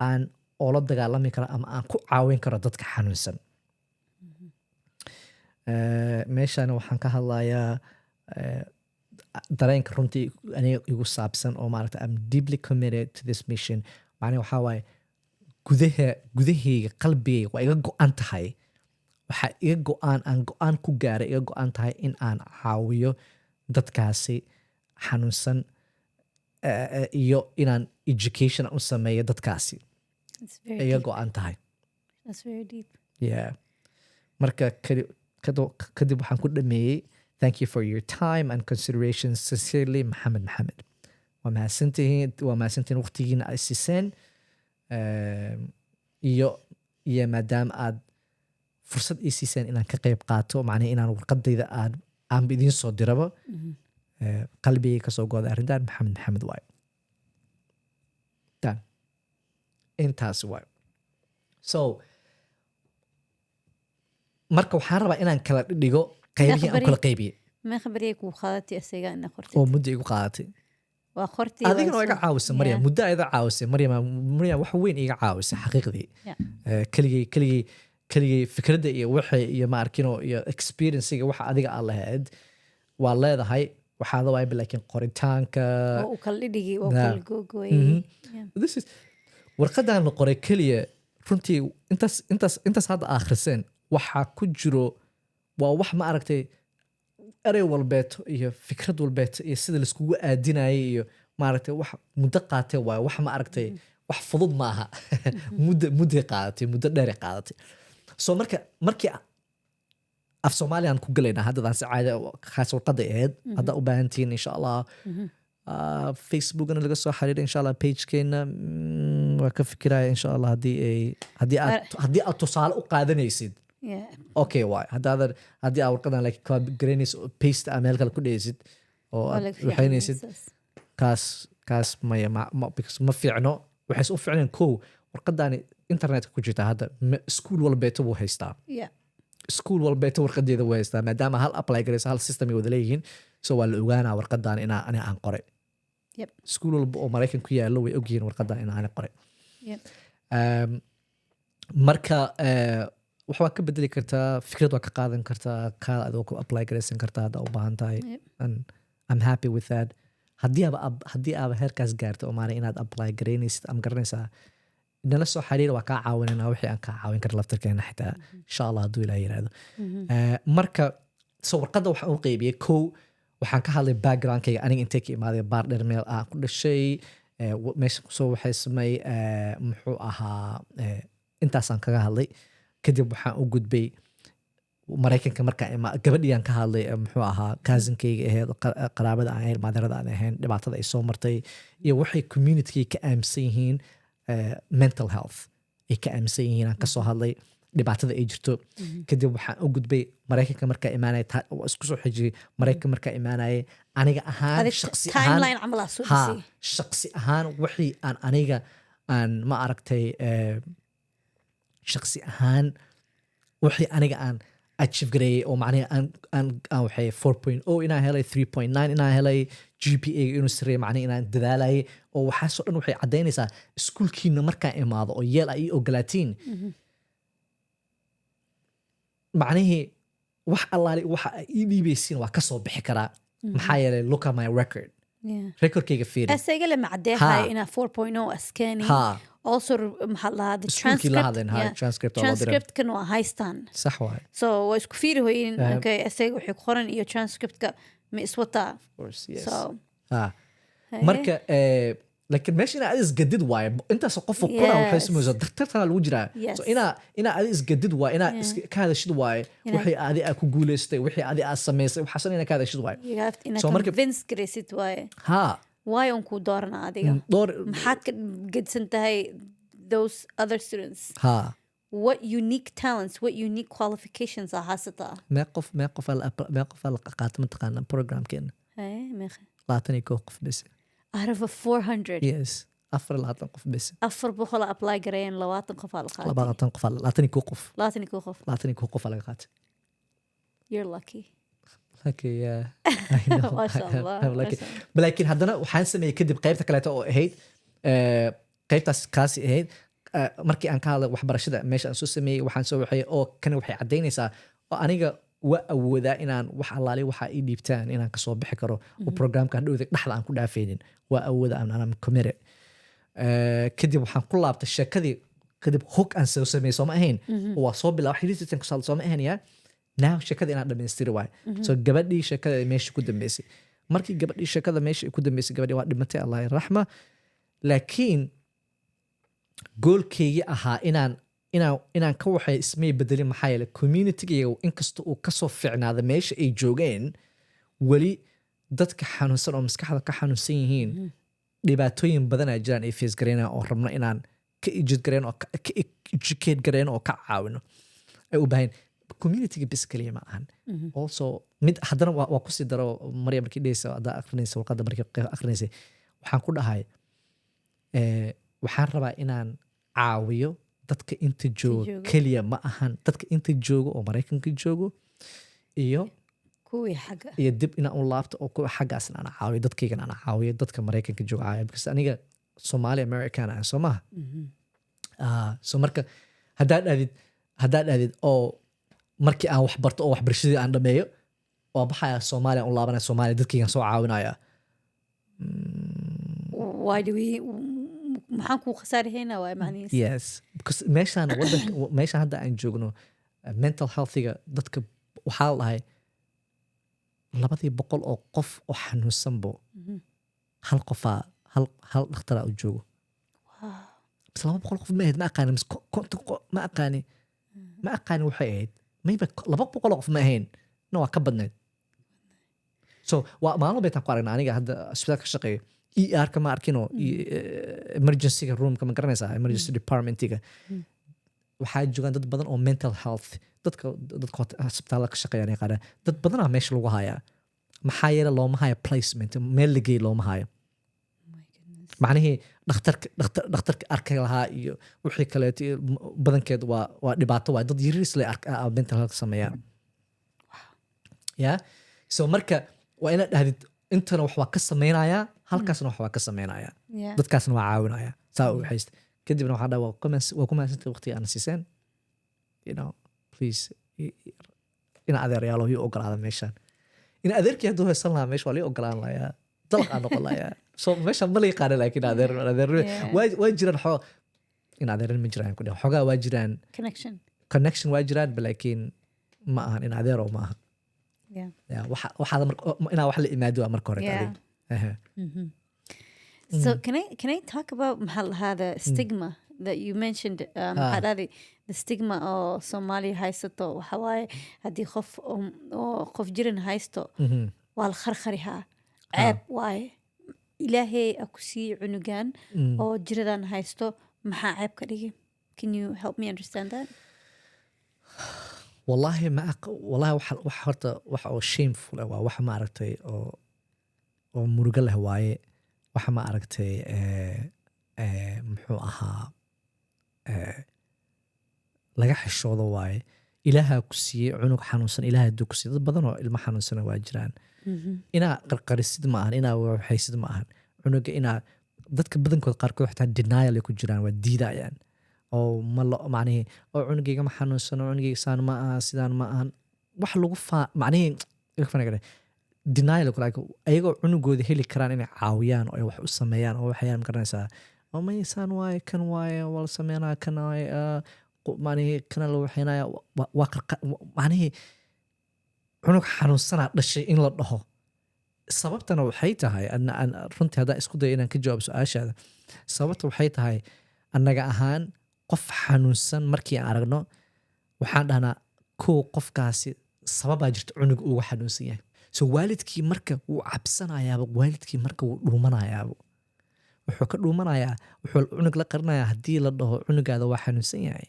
aan oola dagaalami karo ama aan ku caawin karo dadka xanuunsan. Meeshan waxaan ka hadlayaa dareenka runtii aniga igu saabsan oo maaragta I'm deeply committed to this mission. Macnaha waxaa waaye gudahayga, qalbigayga waa iga go-an tahay, waxaa iga go-aan aan go-aan ku gaaray, iga go-an tahay in aan caawiyo dadkaasi xanuunsan, iyo inaan education u sameeyo dadkaasi. It's very iga deep. go-an tahay. That's very deep. Yeah. Marka kadib waxaan ku dhameeyey, "Thank you for your time and consideration. Sincerely, Maxamed Maxamed." Waa mahadsantihiin, waa mahadsantihiin waqtigiina ay siiseen, iyo maadaama aad fursad ii siiseen inaan ka qayb qaato, macnaha inaan warqadayda aanba idiin soo diraba. Qalbigay kasoo go'day arrintan. Maxamed Maxamed waayo dan intaas waayo. So marka waxaan rabaa inaan kala dhigo qaybihii aan kala qaybiyey. Meeqa beriyay kuu qaadatay isaga ina qortid? Oo muddo igu qaadatay. Waa qortii. Adigana waa iga caawisay, Maryam. Muddo ayada caawisay Maryam. Maryam wax weyn iga caawisay xaqiiqdii. Keligay fikradda iyo waxa iyo ma arkino iyo experiencega waxa adiga aad lahayd waa leedahay, waxaada waayba, laakiin qoritaanka oo uu kala dhidhigi oo kala googooyay. This is warqadan la qoray keliya. Runtii intaas hadda akhriseen waxaa ku jiro waa wax ma aragtay erey walbeeto iyo fikrad walbeeto iyo sida laiskugu aadinayay iyo maaragtay wax muddo qaatay waayo. Wax ma aragtay wax fudud ma aha. Mudday qaadatay, muddo dheeray qaadatay. So marka markii Af Soomaaliyan ku galaynaa haddadaan si caadi ah, kaas warqaday ahayd. Haddaa u baahantihiin, insha Allah, Facebookna laga soo xiriira, insha Allah, pagekeena. Waa ka fikiraya, insha Allah, haddii aad tusaale u qaadanaysid. Okay waay, haddii aad warqadan like copy garaynaysid oo paste aa meel kale ku dhehaysid oo waa aad laga fiican yahay waxaynaysid. Saas. Kaas maya, because ma fiicno. Waxay u fiicneen kow, warqadaani internetka ku jirtaa hadda. Iskuul walbeeto wuu haystaa. Iskuul walbeeto warqadeeda wuu haystaa, maadaama hal apply garaysa, hal system ay wada leeyihiin. So waa la ogaanaa warqadan inaa ani aan qoray. Iskuul walba oo Maraykan ku yaallo way ogyihiin warqadan inaa ani qoray. Marka wax waa ka bedeli kartaa, fikrad waa ka qaadan kartaa, kaada adoo ku apply garaysan kartaa haddaa u baahan tahay. And I'm happy with that. Haddii aaba heerkaas gaarto oo maalin inaad apply garaynaysid ama garanaysaa, nala soo xiriir, waa kaa caawinana wixii aan kaa caawin kara laftarkeena xitaa, insha Allah, hadduu Ilaah yiraahdo. Marka so warqadda waxaan u qeybiyey, kow, waxaan ka hadlay backgroundkayga, aniga intee ka imaaday, Baardheer meel aan ku dhashay, meesha kusoo waxaysmay, muxuu ahaa, intaasaan kaga hadlay. Kadib waxaan u gudbay Maraykanka markaan ima gabadhiiyaan ka hadlay, muxuu ahaa, cousinkayga ahayd, qaraabada aan ahayn, maadarada aan ahayn, dhibaatada ay soo martay iyo waxay community ka aaminsan yihiin, mental health ay ka aaminsan yihiin aan kasoo hadlay, dhibaatada ay jirto. Kadib waxaan u gudbay Maraykanka markaa imaanaya, waa isku soo xijiyey Maraykanka markaa imaanayay aniga ahaan, adig shaqsi ahaan. Timeline camal aa soo Ha, dhisay. Shaqsi ahaan wixii aan aniga aan ma aragtay, shaqsi ahaan wixii aniga aan achieve gareeyay oo macnaha aan waxay 4.0 inaan helay, 3.9 inaan helay, GPA inuu sareeyo, macnaha inaan dadaalayay oo waxaasoo dhan waxay caddaynaysaa iskuulkiina markaan imaado oo Yale ay ii ogolaatiin, macnihii wax allaali waxa ay ii dhiibaysiin waa kasoo bixi karaa, maxaa yeelay look at my record. Recordkayga fiiri. Asaga lama caddeehayo Ha. Inaa 4.0 askani. Also maxaa la dhahaa, the Iskuulkii la transcript. hadleen, ha, transcript oo loo diray. Transcriptkan waa haystaan. Sax waay. So waa isku fiiri hoyin. Okay, asaga waxay ku qoran iyo transcriptka ma iswataa? Of course, yes. So ha. Haye. Marka laakiin meesha inaa adi isgadid waaye, intaas qof oo kuna waxay samaysaa dartartana lagu jiraa. So inaa adi isgadid waaye, inaa ka hadashid waaye wixii adi aa ku guuleystay, wixii adi aa samaysay, waxaasna inaa ka hadashid waaye. You have to inaad So convince garaysid waaye. Why on kuu doorana adiga? Dhowr Maxaad ka gedsan tahay those other students? What unique talents, what unique qualifications aa haysataa? Meeq qof aa la qaata mataqaana programkeena? Haye, meeqa? 21 qof bes. Out of a 400? Yes, 24 qof bes. 400 apply gareeyeen, 20 qof aa la qaatay. 20 qof, 21 qof. 21 qof. 21 qof aa laga qaatay. You're lucky. Lucky, yeah. I know. Masha Allah, I'm lucky. masha Allah. But laakiin haddana waxaan sameeyey kadib qaybta kaleeto oo ahayd, qaybtaas kaasi ahayd, markii aan ka hadlay waxbarashada meesha aan soo sameeyey, waxaan soo waxay oo kani waxay caddaynaysaa oo aniga waa awoodaa inaan wax allaali waxa ii dhiibtaan inaan kasoo bixi karo oo programka hadhowda dhexda aan ku dhaafaynin, waa awooda, aan committed. Kadib waxaan ku laabtay sheekadii. Kadib hog aan soo sameeyey sooma ahayn, waa soo bilaab xiriirtan ku sooma ahayn ya now sheekada inaan dhamaystiri waayo. So gabadhii sheekada meesha ku dambeysay, markii gabadhii sheekada meesha ku dambeysay, gabadhii waa dhimatay, Allah raxma. Laakiin goalkeygii ahaa inaan ka waxay ismay bedelin, maxaa yeelay communitygayga inkasta uu kasoo fiicnaada meesha ay joogeen, weli dadka xanuunsan oo maskaxda ka xanuunsan yihiin dhibaatooyin badanaa jiraan ay face gareynayaan oo rabno inaan ka ijid gareyn oo ka educate gareyn oo ka caawino ay u baahan communityga bis kaliya ma ahan. Also mid haddana waa kusii daro, Maryam, markii dhehaysa haddaa akrinaysa warqadda, markii akrinaysay, waxaan ku dhahay, waxaan rabaa inaan caawiyo dadka inta jooga jooga. Keliya ma ahan dadka inta joogo oo Maraykanka joogo iyo kuwii xagga. Iyo dib inaan u laabto oo kuwa xaggaasna aan caawiyo, dadkaygana aan caawiyo, dadka Maraykanka jooga caawiyo, because aniga Somali American ah soo maha. So marka haddaad dhahdid oo markii aan wax barto oo waxbarashadii aan dhameeyo waa baxaya, Soomaaliya u laabanaya, Soomaaliya dadkaygan soo caawinaya. Why do we, maxaan kuu khasaarihaynaa waay macnihiis. Yes, because meeshaan wadanka meeshaan hadda aan joogno, mental healthiga dadka waxaa la dhahay 200 oo qof oo xanuunsanbo hal qofaa hal dhakhtaraa u joogo. Bas 200 qof ma ahayd, ma aqaani, mise 50 ma aqaani, ma aqaani waxay ahayd. Maybe 200 oo qof ma ahayn, no, waa ka badnayd. So waa maalin baytaan ku aragnaa. Aniga hadda isbitaalka ka shaqeeyo, ER-ka ma arkino, emergency-ga roomka, ma garanaysaa, emergency departmentiga, waxaa joogaan dad badan oo mental health. Dadka isbitaalada ka shaqeeyaan yaqaanaa, dad badanaa meesha lagu hayaa. Maxaa yeele looma hayo placement, meel la geey looma hayo. My goodness. Macnihii dhakhtarka arki lahaa iyo wixii kaleeto iyo badankeed waa dhibaato waay. Dad yariis le mental health sameeyaan. Yeah, so marka waa inaad dhahdid intana wax waa ka sameynayaa, halkaasna wax waa ka sameynayaa, dadkaasna waa caawinaya. Saa u hayst. Kadibna waxaa dhaha, waa ku mahadsantay waqtiga aana siiseen. Please, ina adeeryaalo ii ogolaada meeshaan. In adeerkii hadduu haysan lahaa meesha, waa lii ogolaan lahaa, dalaq aan noqon lahaa. So meeshaan ma la yaqaana, laakiin adeer waa jiraan in adeerin ma jiraan ku dheh, xogaa waa jiraan. Connection. Connection waa jiraan ba, laakiin ma ahan in adeero ma ahan. Yeah, waxaad inaa wax la imaado waa marka hore adiga. Ehe. So can I talk about, maxaa la dhahaa, the stigma that you mentioned? Maxaa dhahday, the stigma oo Soomaaliya haysato waxa waaye haddii qof oo qof jiran haysto, waa la kharkharihaa, ceeb waaye. Ilaahay a ku siiyey cunugan oo jiradan haysto, maxaa ceeb ka dhigi? Can you help me understand that? Wallahi ma aq wallahi wax horta wax oo shameful ah waa wax, ma aragtay, oo murugo leh waaye. Waxa, ma aragtay, muxuu ahaa, laga xishoodo waaye. Ilaaha ku siiyey cunug xanuunsan. Ilaaha hadduu ku siiyey, dad badan oo ilmo xanuunsana waa jiraan. Inaa qarqarisid ma ahan, inaa waxaysid ma ahan cunuga. Inaa dadka badankood, qaarkood xitaa denial ay ku jiraan, waa diidayaan oo ma lo macnihii oo cunugayga ma xanuunsano, cunugayga saan ma aha, sidaan ma ahan. Wax lagu faa macnihii denial ku, like, ayagoo cunugooda heli karaan inay caawiyaan oo ay wax u sameeyaan oo waxayaan, magaranaysaa, oo may saan waaye, kan waaye, waa la sameynaa, kan waaye, macnihii kana la waxaynaya, waa macnihii cunug xanuunsanaa dhashay in la dhaho. Sababtana waxay tahay, runtii haddaan isku dayo inaan ka jawaabo su-aashaada, sababta waxay tahay annaga ahaan qof xanuunsan markii aan aragno, waxaan dhahnaa kow, qofkaasi sababaa jirta cunug uga xanuunsan yahay. So waalidkii marka wuu cabsanayaaba, waalidkii marka wuu dhuumanayaaba, wuxuu ka dhuumanayaa, wuxuu cunug la qarinayaa. Haddii la dhaho cunugaada waa xanuunsan yahay,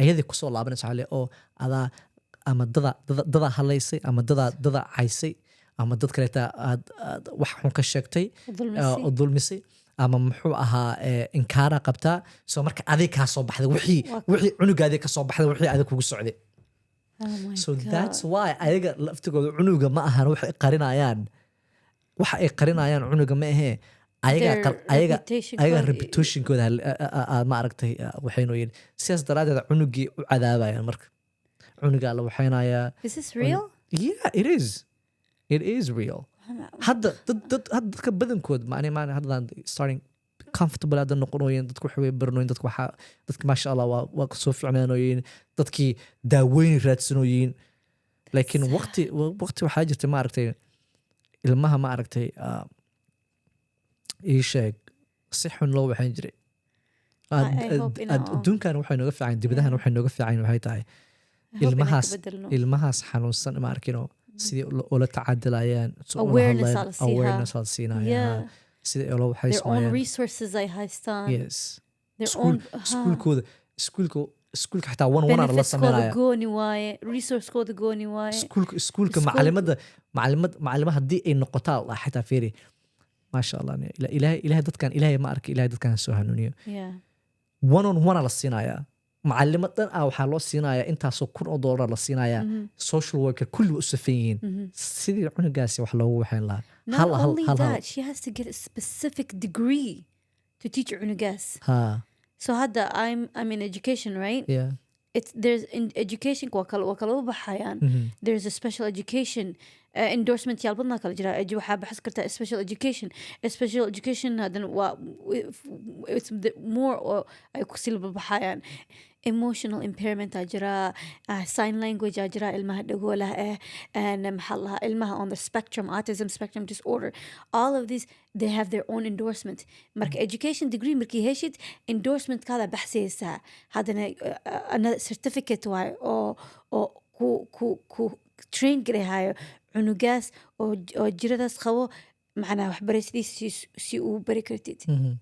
ayadii kusoo laabanaysa, waxaa le oo adaa ama dada halaysay ama dada caysay ama dad kaleeta aad wax xun ka sheegtay. Dulmisay. Oo dulmisay ama muxuu ahaa, inkaara qabtaa. So marka adig kaa soo baxday wixii wixii cunugaadii ka soo baxday, wixii adig kugu socday. Oh my So God. that's why ayaga laftigooda cunuga ma ahan waxay qarinayaan, waxa ay qarinayaan cunuga ma ahee, ayaga Their ayaga reputation ayaga reputationkooda ma aragtay, waxaynu yidhi sidaas daraaddeed cunugii u cadaabayaan. Marka cunugaa la waxaynayaa. Is this real? Yeah, it is, it is real. Hadda dad hadda dadka badankood maani hadda starting comfortable hadda noqonoyeen, dadku waxa way baranoyin, dadku waxaa dadka, maasha Allah, waa kasoo fiicnaanoyin, dadkii daaweyn raadsanoyin. Laakiin waqti waxaa jirta, ma aragtay, ilmaha, ma aragtay, ii sheeg, si xun loo waxayn jiray. I hope Adduunkan waxay nooga fiican, dibadahan waxay nooga fiican waxay tahay I hope inaan ka bedelno. Ilmahaas xanuunsan, ma arkino, sidii ula tacadilayaan, si ula Awareness hadlayaan, aa la siihaa. Awareness aa la siinayaa, sidii ula Their own waxaysmayaan. resources ay haystaan. Yes. Their School own iskuulka xitaa one one la benefitskooda sameynaya. Gooni waaye, resourcekooda gooni waaye. Iskuulka macalimad haddii ay noqotaa la xitaa, fiiri, maasha Allah, Ilaahay dadkan, Ilaahay, ma arka, Ilaahay dadkan soo hanuuniyo. One on one la siinayaa, macalimad dhan ah waxaa loo siinayaa intaasoo kun oo dollar la siinayaa, social worker kulli waa u safan yihiin sidii cunugaasi wax loogu waxayn lahaa. Not hal hal only hal hal that, she has to get a specific degree to teach cunugaas. So hadda I'm in education, right? Yeah. It's there's in education waa kala u baxayaan. There's a special education endorsement yaal badnaa kala jira. Waxaa baxas kartaa special education. Special education haddana waa it's the more oo ay ku sii baxayaan. Emotional impairment aa jira, sign language aa jira, ilmaha dhagoolaha ah, and maxaa la dhahaa, ilmaha on the spectrum, autism spectrum disorder. All of these, they have their own endorsement. Marka education degree markii heshid, endorsement kaada baxsaysaa. Haddana another certificate waaye oo Ku train garehayo cunugaas oo jiradaas qabo, macnaha waxbarashadiisa si uu bari kartid.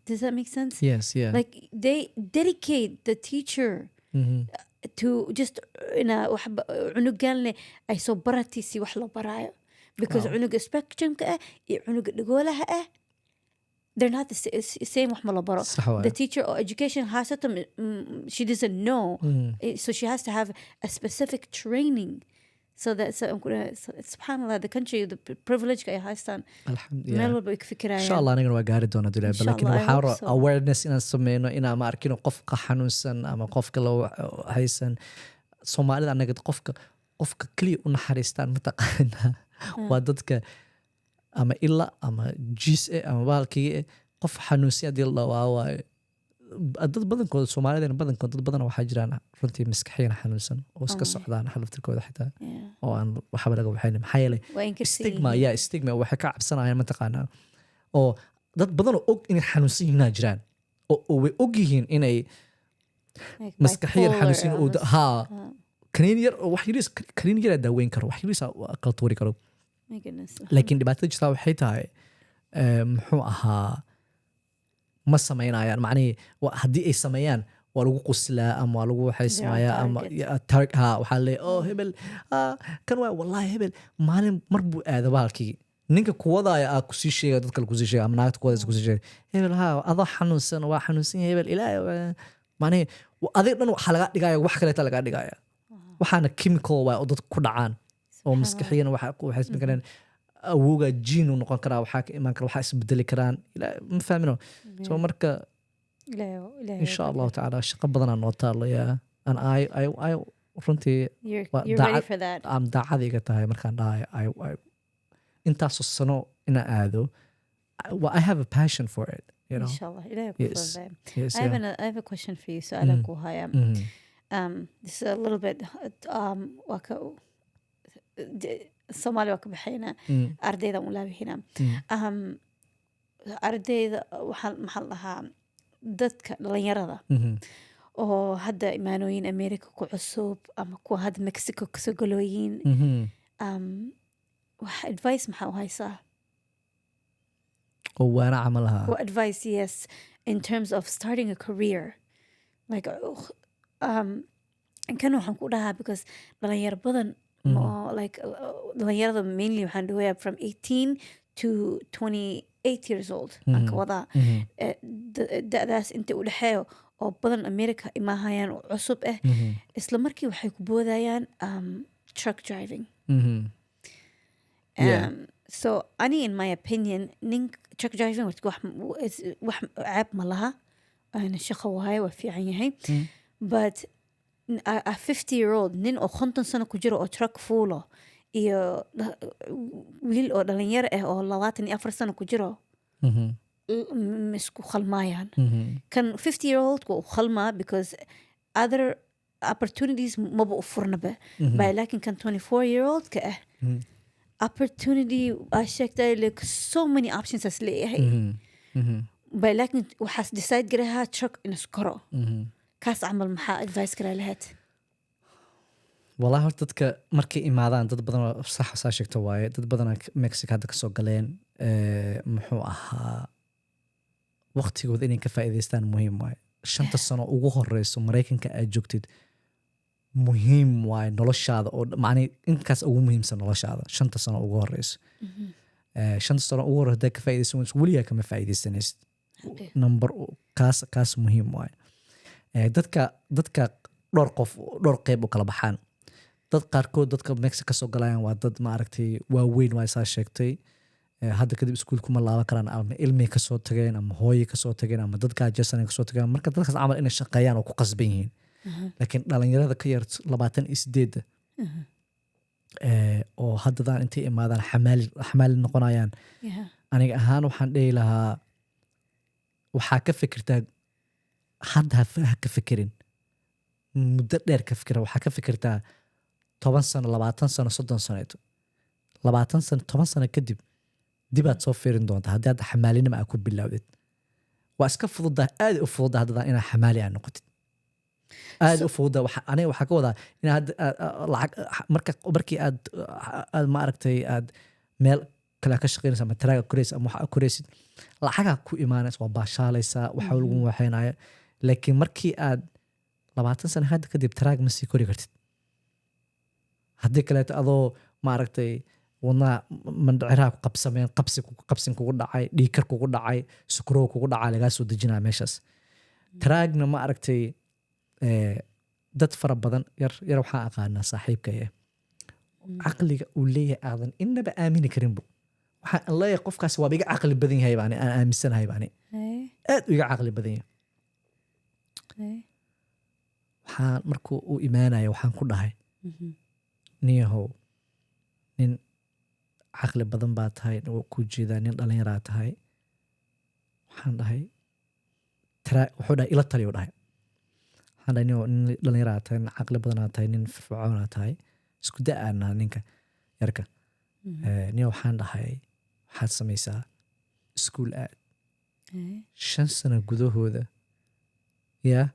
Does that make sense? Yes, yeah. Like, they dedicate the teacher to just ina wax cunugan leh ay soo baratay si wax loo baraayo, because cunuga spectrumka ah iyo cunuga dhagoolaha ah, they're not the same. Wax ma la baro. Sax waaye. The teacher or education haysato, she doesn't know. So she has to have a specific training so that so, subhanallah, the country, the privilege ay haystaan. Alxamdulillah. Meel walba ay ka fikirayaan. Insha Allah anigana waa gaari doonaa dulaa. Insha laakiin Allah, I waxaa hope raba so. awareness inaan sameyno, inaan ma arkino qofka xanuunsan ama qofka loo haysan. Soomaalida anaga qofka keliya u naxariistaan mataqaanaa waa dadka ama ila ama jiis eh ama bahalkii eh. Qof xanuunsan hadii la dhawaa waaye, dad badankooda, Soomaalidana badankood, dad badan waxaa jiraan runtii maskaxiyan xanuunsan oo iska socdaan xalaftirkooda xitaa oo aan waxba laga waxaynin, maxaa yeelay Waa inkirsan stigma. yihiin. Yeah, stigma. Waxay ka cabsanayaan mataqaanaa oo dad badan oo og inay xanuunsan yihiin jiraan oo way og yihiin inay Like maskaxiyan bipolar xanuunsan oo haa, kaniin yar oo wax yariis, kaniin yaraa daaweyn karo, wax yariis kala tuuri karo. My goodness. Laakiin dhibaatada jirtaa waxay tahay, muxuu ahaa, ma samaynayaan. Macnihii haddii ay sameeyaan waa lagu quslaa ama waa lagu waxaysmayaa ama target. Yeah, ha, waxaa leeyahay, "Oh, hebel, ah, kan waa wallahi hebel maalin mar buu aada bahalkii." Ninka kuwadaaya aa kusii sheega, dad kale kusii sheega ama naagta kuwadaysa kusii sheega, "Hebel ha, adoo xanuunsan, waa xanuunsan yahay hebel." Ilaahay macnihii adiga dhan waxaa lagaa dhigaya, wax kaleeta lagaa dhigaya. Waxaana chemical waay oo dadku ku dhacaan oo maskaxiyan waxa ku waxay karaan awooga jiin uu noqon karaa, waxaa ka imaan kara, waxaa isbedeli karaan. Ma fahmino. So marka Ilaahay insha Allahu tacaala shaqo badanaa noo taalo, yeah, and I runtii You're ready for that. Am daacad iga tahay markaan dhahay I intaasoo sano inaan aado. Well, I have a passion for it. Inshallah. Ilaahay ku fududeeyo. I have a question for you. Su'aalan ku haya. This is a little bit waa ka Soomaali waa ka baxaynaa. Ardayda u laabixinaa. Ardayda waxaa, maxaa la dhahaa, dadka dhalinyarada oo hadda imaanooyin America ku cusub ama kuwa hadda Mexico kasoo galooyin, wax advice maxaa u haysaa? Oo waana camal ahaa? What advice, yes, in terms of starting a career, like kan waxaan ku dhahaa because dhalinyaro badan oo like dhalinyarada mainly waxaan dhahoyaa from 18 to 28 years old aan ka wadaa. Da'daas inta u dhexeeyo oo badan America imaahayaan oo cusub ah, isla markii waxay ku boodayaan truck driving. So ani, in my opinion, nin truck driving wax ceeb ma laha. Ana shaqo waaye, waa fiican yahay, but a 50 year old nin oo 50 sano ku jiro oo truck fuulo iyo wiil oo dhalinyaro ah oo 24 sano ku jiro ma isku khalmaayaan. Kan 50 year old waa u khalmaa because other opportunities maba u furnaba ba, laakiin kan 24 year old ka ah opportunity aa sheegtay, like so many options as leeyahay ba, laakiin waxaas decide garahaa truck in iskoro. Kaas camal maxaa advice garaa lahayd? Wallahi horta dadka markay imaadaan, dad badan oo sax saa sheegto waaye, dad badanaa Mexico hadda kasoo galeen. Muxuu ahaa, waqtigooda inay ka faa'iidaystaan muhiim waaye. 5ta sano ugu horeyso Maraykanka aad joogtid muhiim waaye noloshaada oo macnihi intaas ugu muhiimsan noloshaada, 5ta sano ugu horeyso. 5ta sano ugu horeyso haddaad ka faa'iidaysan weyso, weligaa kama faa'iidaysanaysid. Number kaas muhiim waaye. Dadka dhowr qof, dhowr qeyb u kala baxaan. Dad qaarkood, dadka Mexico kasoo galayaan, waa dad maaragtay waaweyn waa saa sheegtay. Hadda kadib iskuul kuma laaban karaan ama ilmay kasoo tageen ama hooyay kasoo tageen ama dad gaajaysan kasoo tageen. Marka dadkaas camal inay shaqeeyaan oo ku qasban yihiin. Laakiin dhalinyarada ka yar 28-da oo haddadaan intay imaadaan xamaali noqonayaan, aniga ahaan waxaan dhihi lahaa waxaa ka fikirtaa hadda, ha ka fikirin, muddo dheer ka fikira. Waxaa ka fikirtaa 10 sano, 20 sano, 30 saneeto, 20 sano, 10 sano kadib dibaad soo fiirin doontaa. Haddii hadda xamaalinima aa ku bilowdid, waa iska fududaa, aad u fududaa haddadaan inaa xamaali aa noqotid. Aad u fududa. Aniga waxaa ka wadaa in hadda lacag marka markii aad ma aragtay, aad meel kale ka shaqeynaysa ama truck-ga koraysa ama waxa koraysid, lacagaa ku imaanaysa, waa baashaalaysaa, waxa lagu waxeynaya. Laakiin markii aad 20 sano hadda kadib truck ma sii kori kartid. Haddii kaleeto adoo maaragtay wadnaha mandhiciraha ku qabsameen, qabsi qabsin kugu dhacay, dhiigkar kugu dhacay, sukrow kugu dhacay, lagaa soo dejinaya meeshaas. Truck-na ma aragtay, dad fara badan, yar yar waxaan aqaanaa saaxiibkaya, caqliga uu leeyahay aadan inaba aamini karinbu. Waxaan leeyahay qofkaas waaba iga caqli badan yahay baani aan aaminsanahay baani. Aad u iga caqli badan yahay. Waxaan markuu u imaanaya waxaan ku dhahay, "Niyahow, nin caqli badan baa tahay, waa ku jeedaa, nin dhalinyaraa tahay." Waxaan dhahay wuxuu dhahay, "Ila taliyo." Dhahay, waxaan dhahay, "Niyow, nin dhalinyaraa tahay, nin caqli badanaa tahay, nin firfircoonaa tahay, isku da-aanaa ninka yarka. Niyow," waxaan dhahay, "waxaad samaysaa iskuul aad 5 sano gudahooda, yaa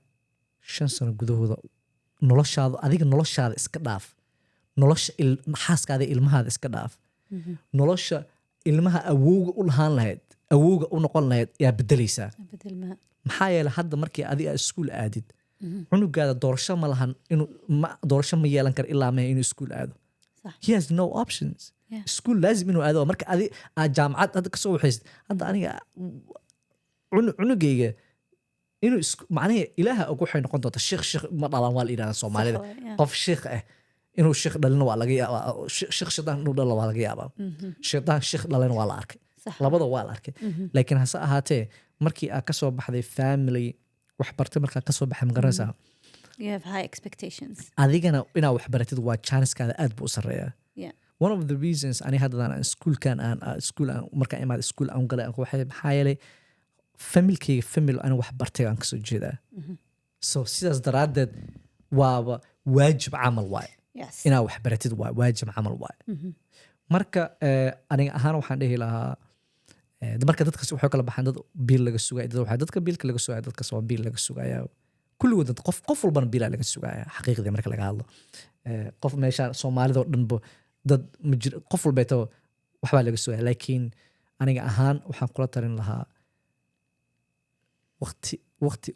5 sano gudahooda noloshaada, adiga noloshaada iska dhaaf, nolosha xaaskaada iyo ilmahaada iska dhaaf, nolosha ilmaha awowga u lahaan lahayd, awowga u noqon lahayd yaa bedelaysaa." Bedel ma. Maxaa yeelay, hadda markii adiga aad iskuul aadid, cunugaada doorasho ma lahan inuu ma doorasho ma yeelan karo ilaa ma inuu iskuul aado. He has no options. Iskuul laazim inuu aado. Marka adi aad jaamacad hadda kasoo waxaysid, hadda aniga cunugayga inuu isku macnaha Ilaaha og waxay noqon doontaa. Sheekh sheekh ma dhalan waa la yidhahdaa Soomaalida. Sax waay, yeah. Qof sheekh ah inuu sheekh dhalina waa laga yaabaa, sheekh shaydaan inuu dhalo waa laga yaabaa, shaydaan sheekh dhalina waa la arkay. Labada waa la arkay. Laakiin hase ahaatee, markii aad kasoo baxday family wax bartay, markaa kasoo baxay, ma garanaysaa? You have high expectations. Adigana inaad wax baratid waa chance-kaada aad buu u sarreeyaa. One of the reasons ani haddadan aan iskuulkan aan iskuul aan markaan imaad iskuul aan galay waxay, maxaa yeelay, familkayga famil ani wax bartay aan kasoo jeedaa. So sidaas daraaddeed waaba waajib camal waaye. Inaad wax baratid waay, waajib camal waaye. Marka aniga ahaan waxaan dhihi lahaa, marka dadkaas waxay kala baxaan dad biil laga sugaya, dad waxaa dadka biilka laga sugaya, dadkaas waa biil laga sugaya kulligood. Dad qof walbana biilaa laga sugaya. Xaqiiqdii marka laga hadlo, qof meesha Soomaalida oo dhanba dad ma jiro, qof walbeeto waxbaa laga sugaya. Laakiin aniga ahaan waxaan kula talin lahaa, waqti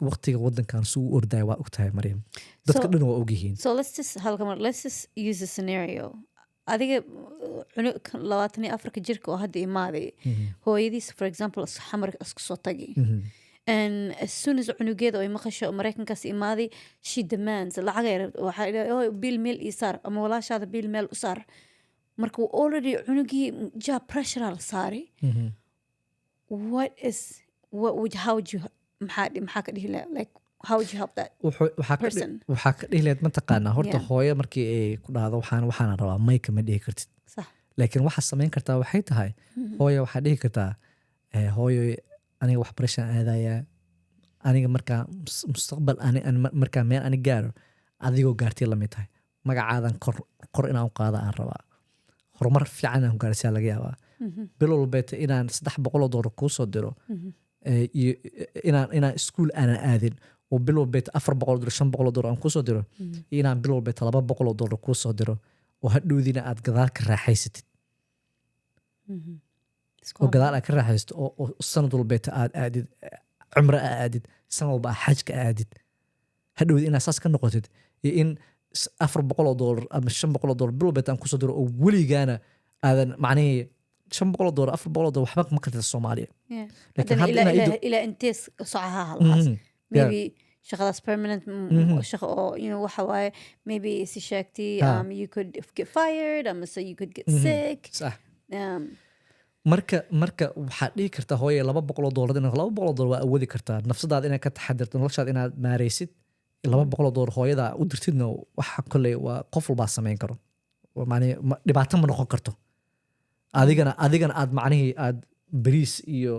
waqtiga wadankan suu u ordaya waa ogtahay, Maryam, dadka dhan waa ogyihiin. So let's just halka mar, let's just use a scenario. Adiga cunug 24-ka jirka oo hadda imaaday, hooyadiis, for example, xamar isku soo tagi, and as soon as cunugeeda ay maqasho Maraykankaas imaaday, she demands lacag ay rabto. Waxay leedahay, "Oh, biil meel ii saar," ama "Walaashaada biil meel u saar." Marka already cunugii ja pressure la saaray. What is what would how would you maxaa ka dhihi lahaa? Like, how would you help that person? Waxaa ka dhihi lahayd, mataqaanaa horta, hooyo markii ay ku dhahdo waxaana rabaa, mayka ma dhihi kartid. Laakiin waxaa samayn kartaa waxay tahay, hooyo waxaa dhihi kartaa, "Hooyo, aniga waxbarashaan aadayaa. Aniga markaa mustaqbal markaa meel ani gaaro, adigoo gaartay lamid tahay. Magacaadan kor inaan u qaada aan rabaa, horumar fiican aan ku gaarsiyaa laga yaabaa. Bil walbeeta inaan $300 kuu soo diro, iyo inaan iskuul aanan aadin oo bil walbeeta $400, $500 aan kuusoo diro, iyo inaan bil walbeeta $200 kuu soo diro oo hadhowdiina aad gadaal ka raaxaysatid, oo gadaal aad ka raaxaysato, oo sanad walbeeta aad aadid cumro, aa aadid sanad walba, aad xajka aadid, hadhowdi inaad saas ka noqotid, iyo in $400 ama $500 bil walbeeta aan kusoo diro oo weligaana aadan, macnihii, $500, $400 waxba ma kartid Soomaaliya." Laakiin haddana hadda ilaa inaa ilaa intees socaha halkaas? Maybe shaqadaas permanent shaqo oo waxa waaye, maybe si sheegtay, you could get fired ama so you could get sick. Marka waxaad dhihi kartaa, "Hooye, $200 in $200 waa awoodi kartaa nafsadaada inaad ka taxadirto, noloshaada inaad maareysid. $200 hooyada u dirtidna waxa kolley waa qof walbaa samayn karo. Waa macnihi dhibaato ma noqon karto. Adigana aad macnihii aad bariis iyo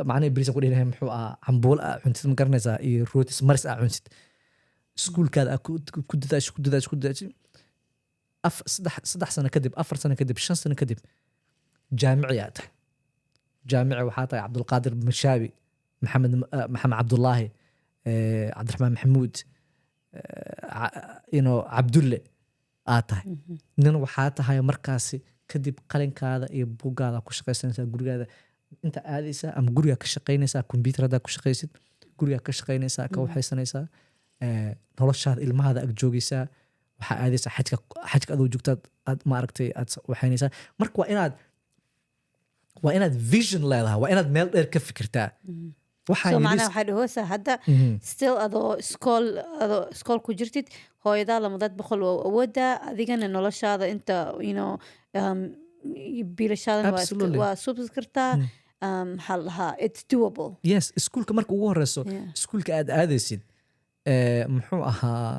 macnihii bariis aan ku dhihi lahay, muxuu ahaa, cambuulo aa cuntid, ma garanaysaa, iyo rootis maris aa cuntid, iskuulkaada aad ku dadaasho, ku dadaasho, ku dadaasho, af 3 sano kadib, 4 sano kadib, 5 sano kadib, jaamici aa tahay. Jaamici waxaa tahay Cabdulqaadir Mashaabi, Maxamed, Maxamed Cabdullaahi, Cabdiraxmaan Maxamuud, Cabdulle aad tahay. Nin waxaa tahay markaasi kadib qalinkaada iyo buuggaada ku shaqaysanaysaa, gurigaada inta aadaysaa ama gurigaa ka shaqaynaysaa, computer haddaa ku shaqaysid, gurigaa ka shaqaynaysaa, ka waxaysanaysaa, noloshaada, ilmahaada ag joogaysaa, waxaa aadaysaa xajka. Xajka adoo joogtaad aad maaragtay aad waxaynaysaa. Marka waa inaad vision leedahay, waa inaad meel dheer ka fikirtaa. Waxaan So yidhi macnaha waxaa dhahoosa hadda still adoo iskool ku jirtid, hooyadaa lamadad boqol waa awoodaa, adigana noloshaada inta biilashaadana waa subsi kartaa. Maxaa la dhahaa, it's doable. Yes, iskuulka marka ugu horeyso, iskuulka aad aadaysid, muxuu ahaa,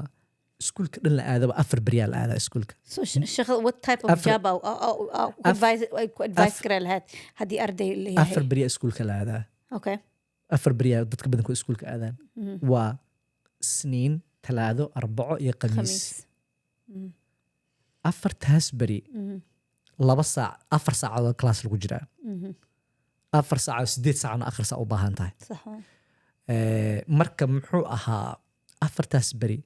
iskuulka dhan la aadaba 4 beryaa la aadaa iskuulka. So shaqada, what type of job ku advice karaa lahayd haddii arday leeyahay? 4 beryaa iskuulka la aadaa. 4 beryaa dadka badankood iskuulka aadaan. Waa Isniin, Talaado, Arbaco iyo Khamiis. Khamiis. Afartaas beri 2 saac, 4 saacadood class lagu jiraa. 4 saacadood, 8 saacna akhrisaa u baahan tahay. Sax waay. Marka muxuu ahaa, afartaas beri,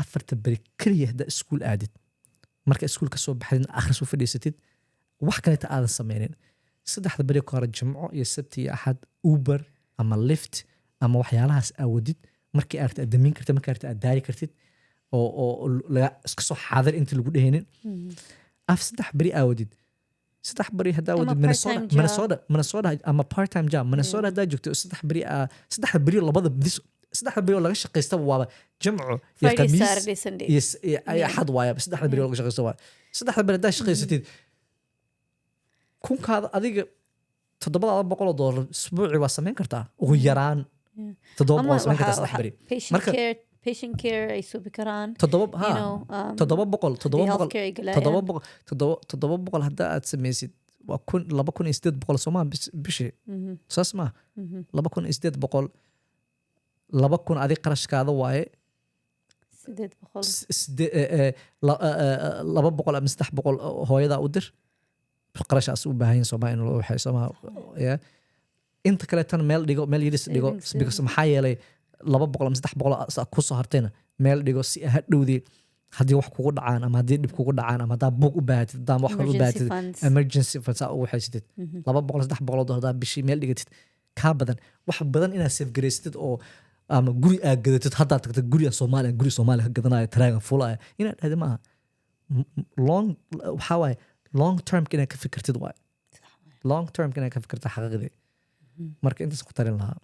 afarta beri keliya haddaa iskuul aadid, marka iskuul ka soo baxdid, akhris u fadhiisatid, wax kaleeta aadan sameynin, saddexda beri ka hore, Jimco iyo Sabti iyo Axad, Uber ama Lyft ama waxyaalahaas aawadid, markii aragtid aad damin kartid, markii aragtid aad daari kartid, oo laga iska soo xaadir inta lagu dhehaynin, af 3 beri aawadid, 3 beri haddaa Ama wadid Minnesota part-time job. Minnesota ama part time job. Minnesota haddaa joogto, 3 beri saddexda beri, labada bis, saddexda beri oo laga shaqaystaba waaba Jimco iyo Friday, Khamiis Saturday, Sunday. iyo Axad waaya. Saddexda beri oo laga shaqaysto waaya. Saddexda beri haddaa shaqaysatid, kunkaada adiga $700 isbuuci waa samayn kartaa, ugu yaraan 700 samayn kartaa saddex beri. Patient care ay suubi karaan. Toddoba ha 700, 700, healthcare ay galayaan. 700, 700 haddaa aad samaysid, waa kun, 2,800 soomaa bishii? Saas maa? 2,800, 2,000 adig qarashkaada waaye. 800. 200 ama 300 hooyadaa u dir, qarashaas u baahan yahin soomaa in loo waxay soomaa. Yeah. Inta kaleetana meel dhigo, meel yiris dhigo. Savings, because maxaa yeelay 200 ama 300 kusoo hartayna meel dhigo, si hadhowdii haddii wax kugu dhacaan ama haddii dhib kugu dhacaan ama haddaa buug u baahatid, haddaa wax kale u Emergency baahatid. funds. Emergency funds aa ugu haysatid. 200, 300 oo haddaa bishii meel dhigatid, kaa badan wax badan inaad save garaysatid oo ama guri aad gadatid. Haddaad tagtid guriga Soomaaliya, guri Soomaaliya ka gadanaya, taraagan fuulaya inaad dhahdi maaha. Long, waxaa waaye long termka inaad ka fikirtid waaye, long termka inaad ka fikirtid xaqiiqdii. Marka intaas ku talin lahaa.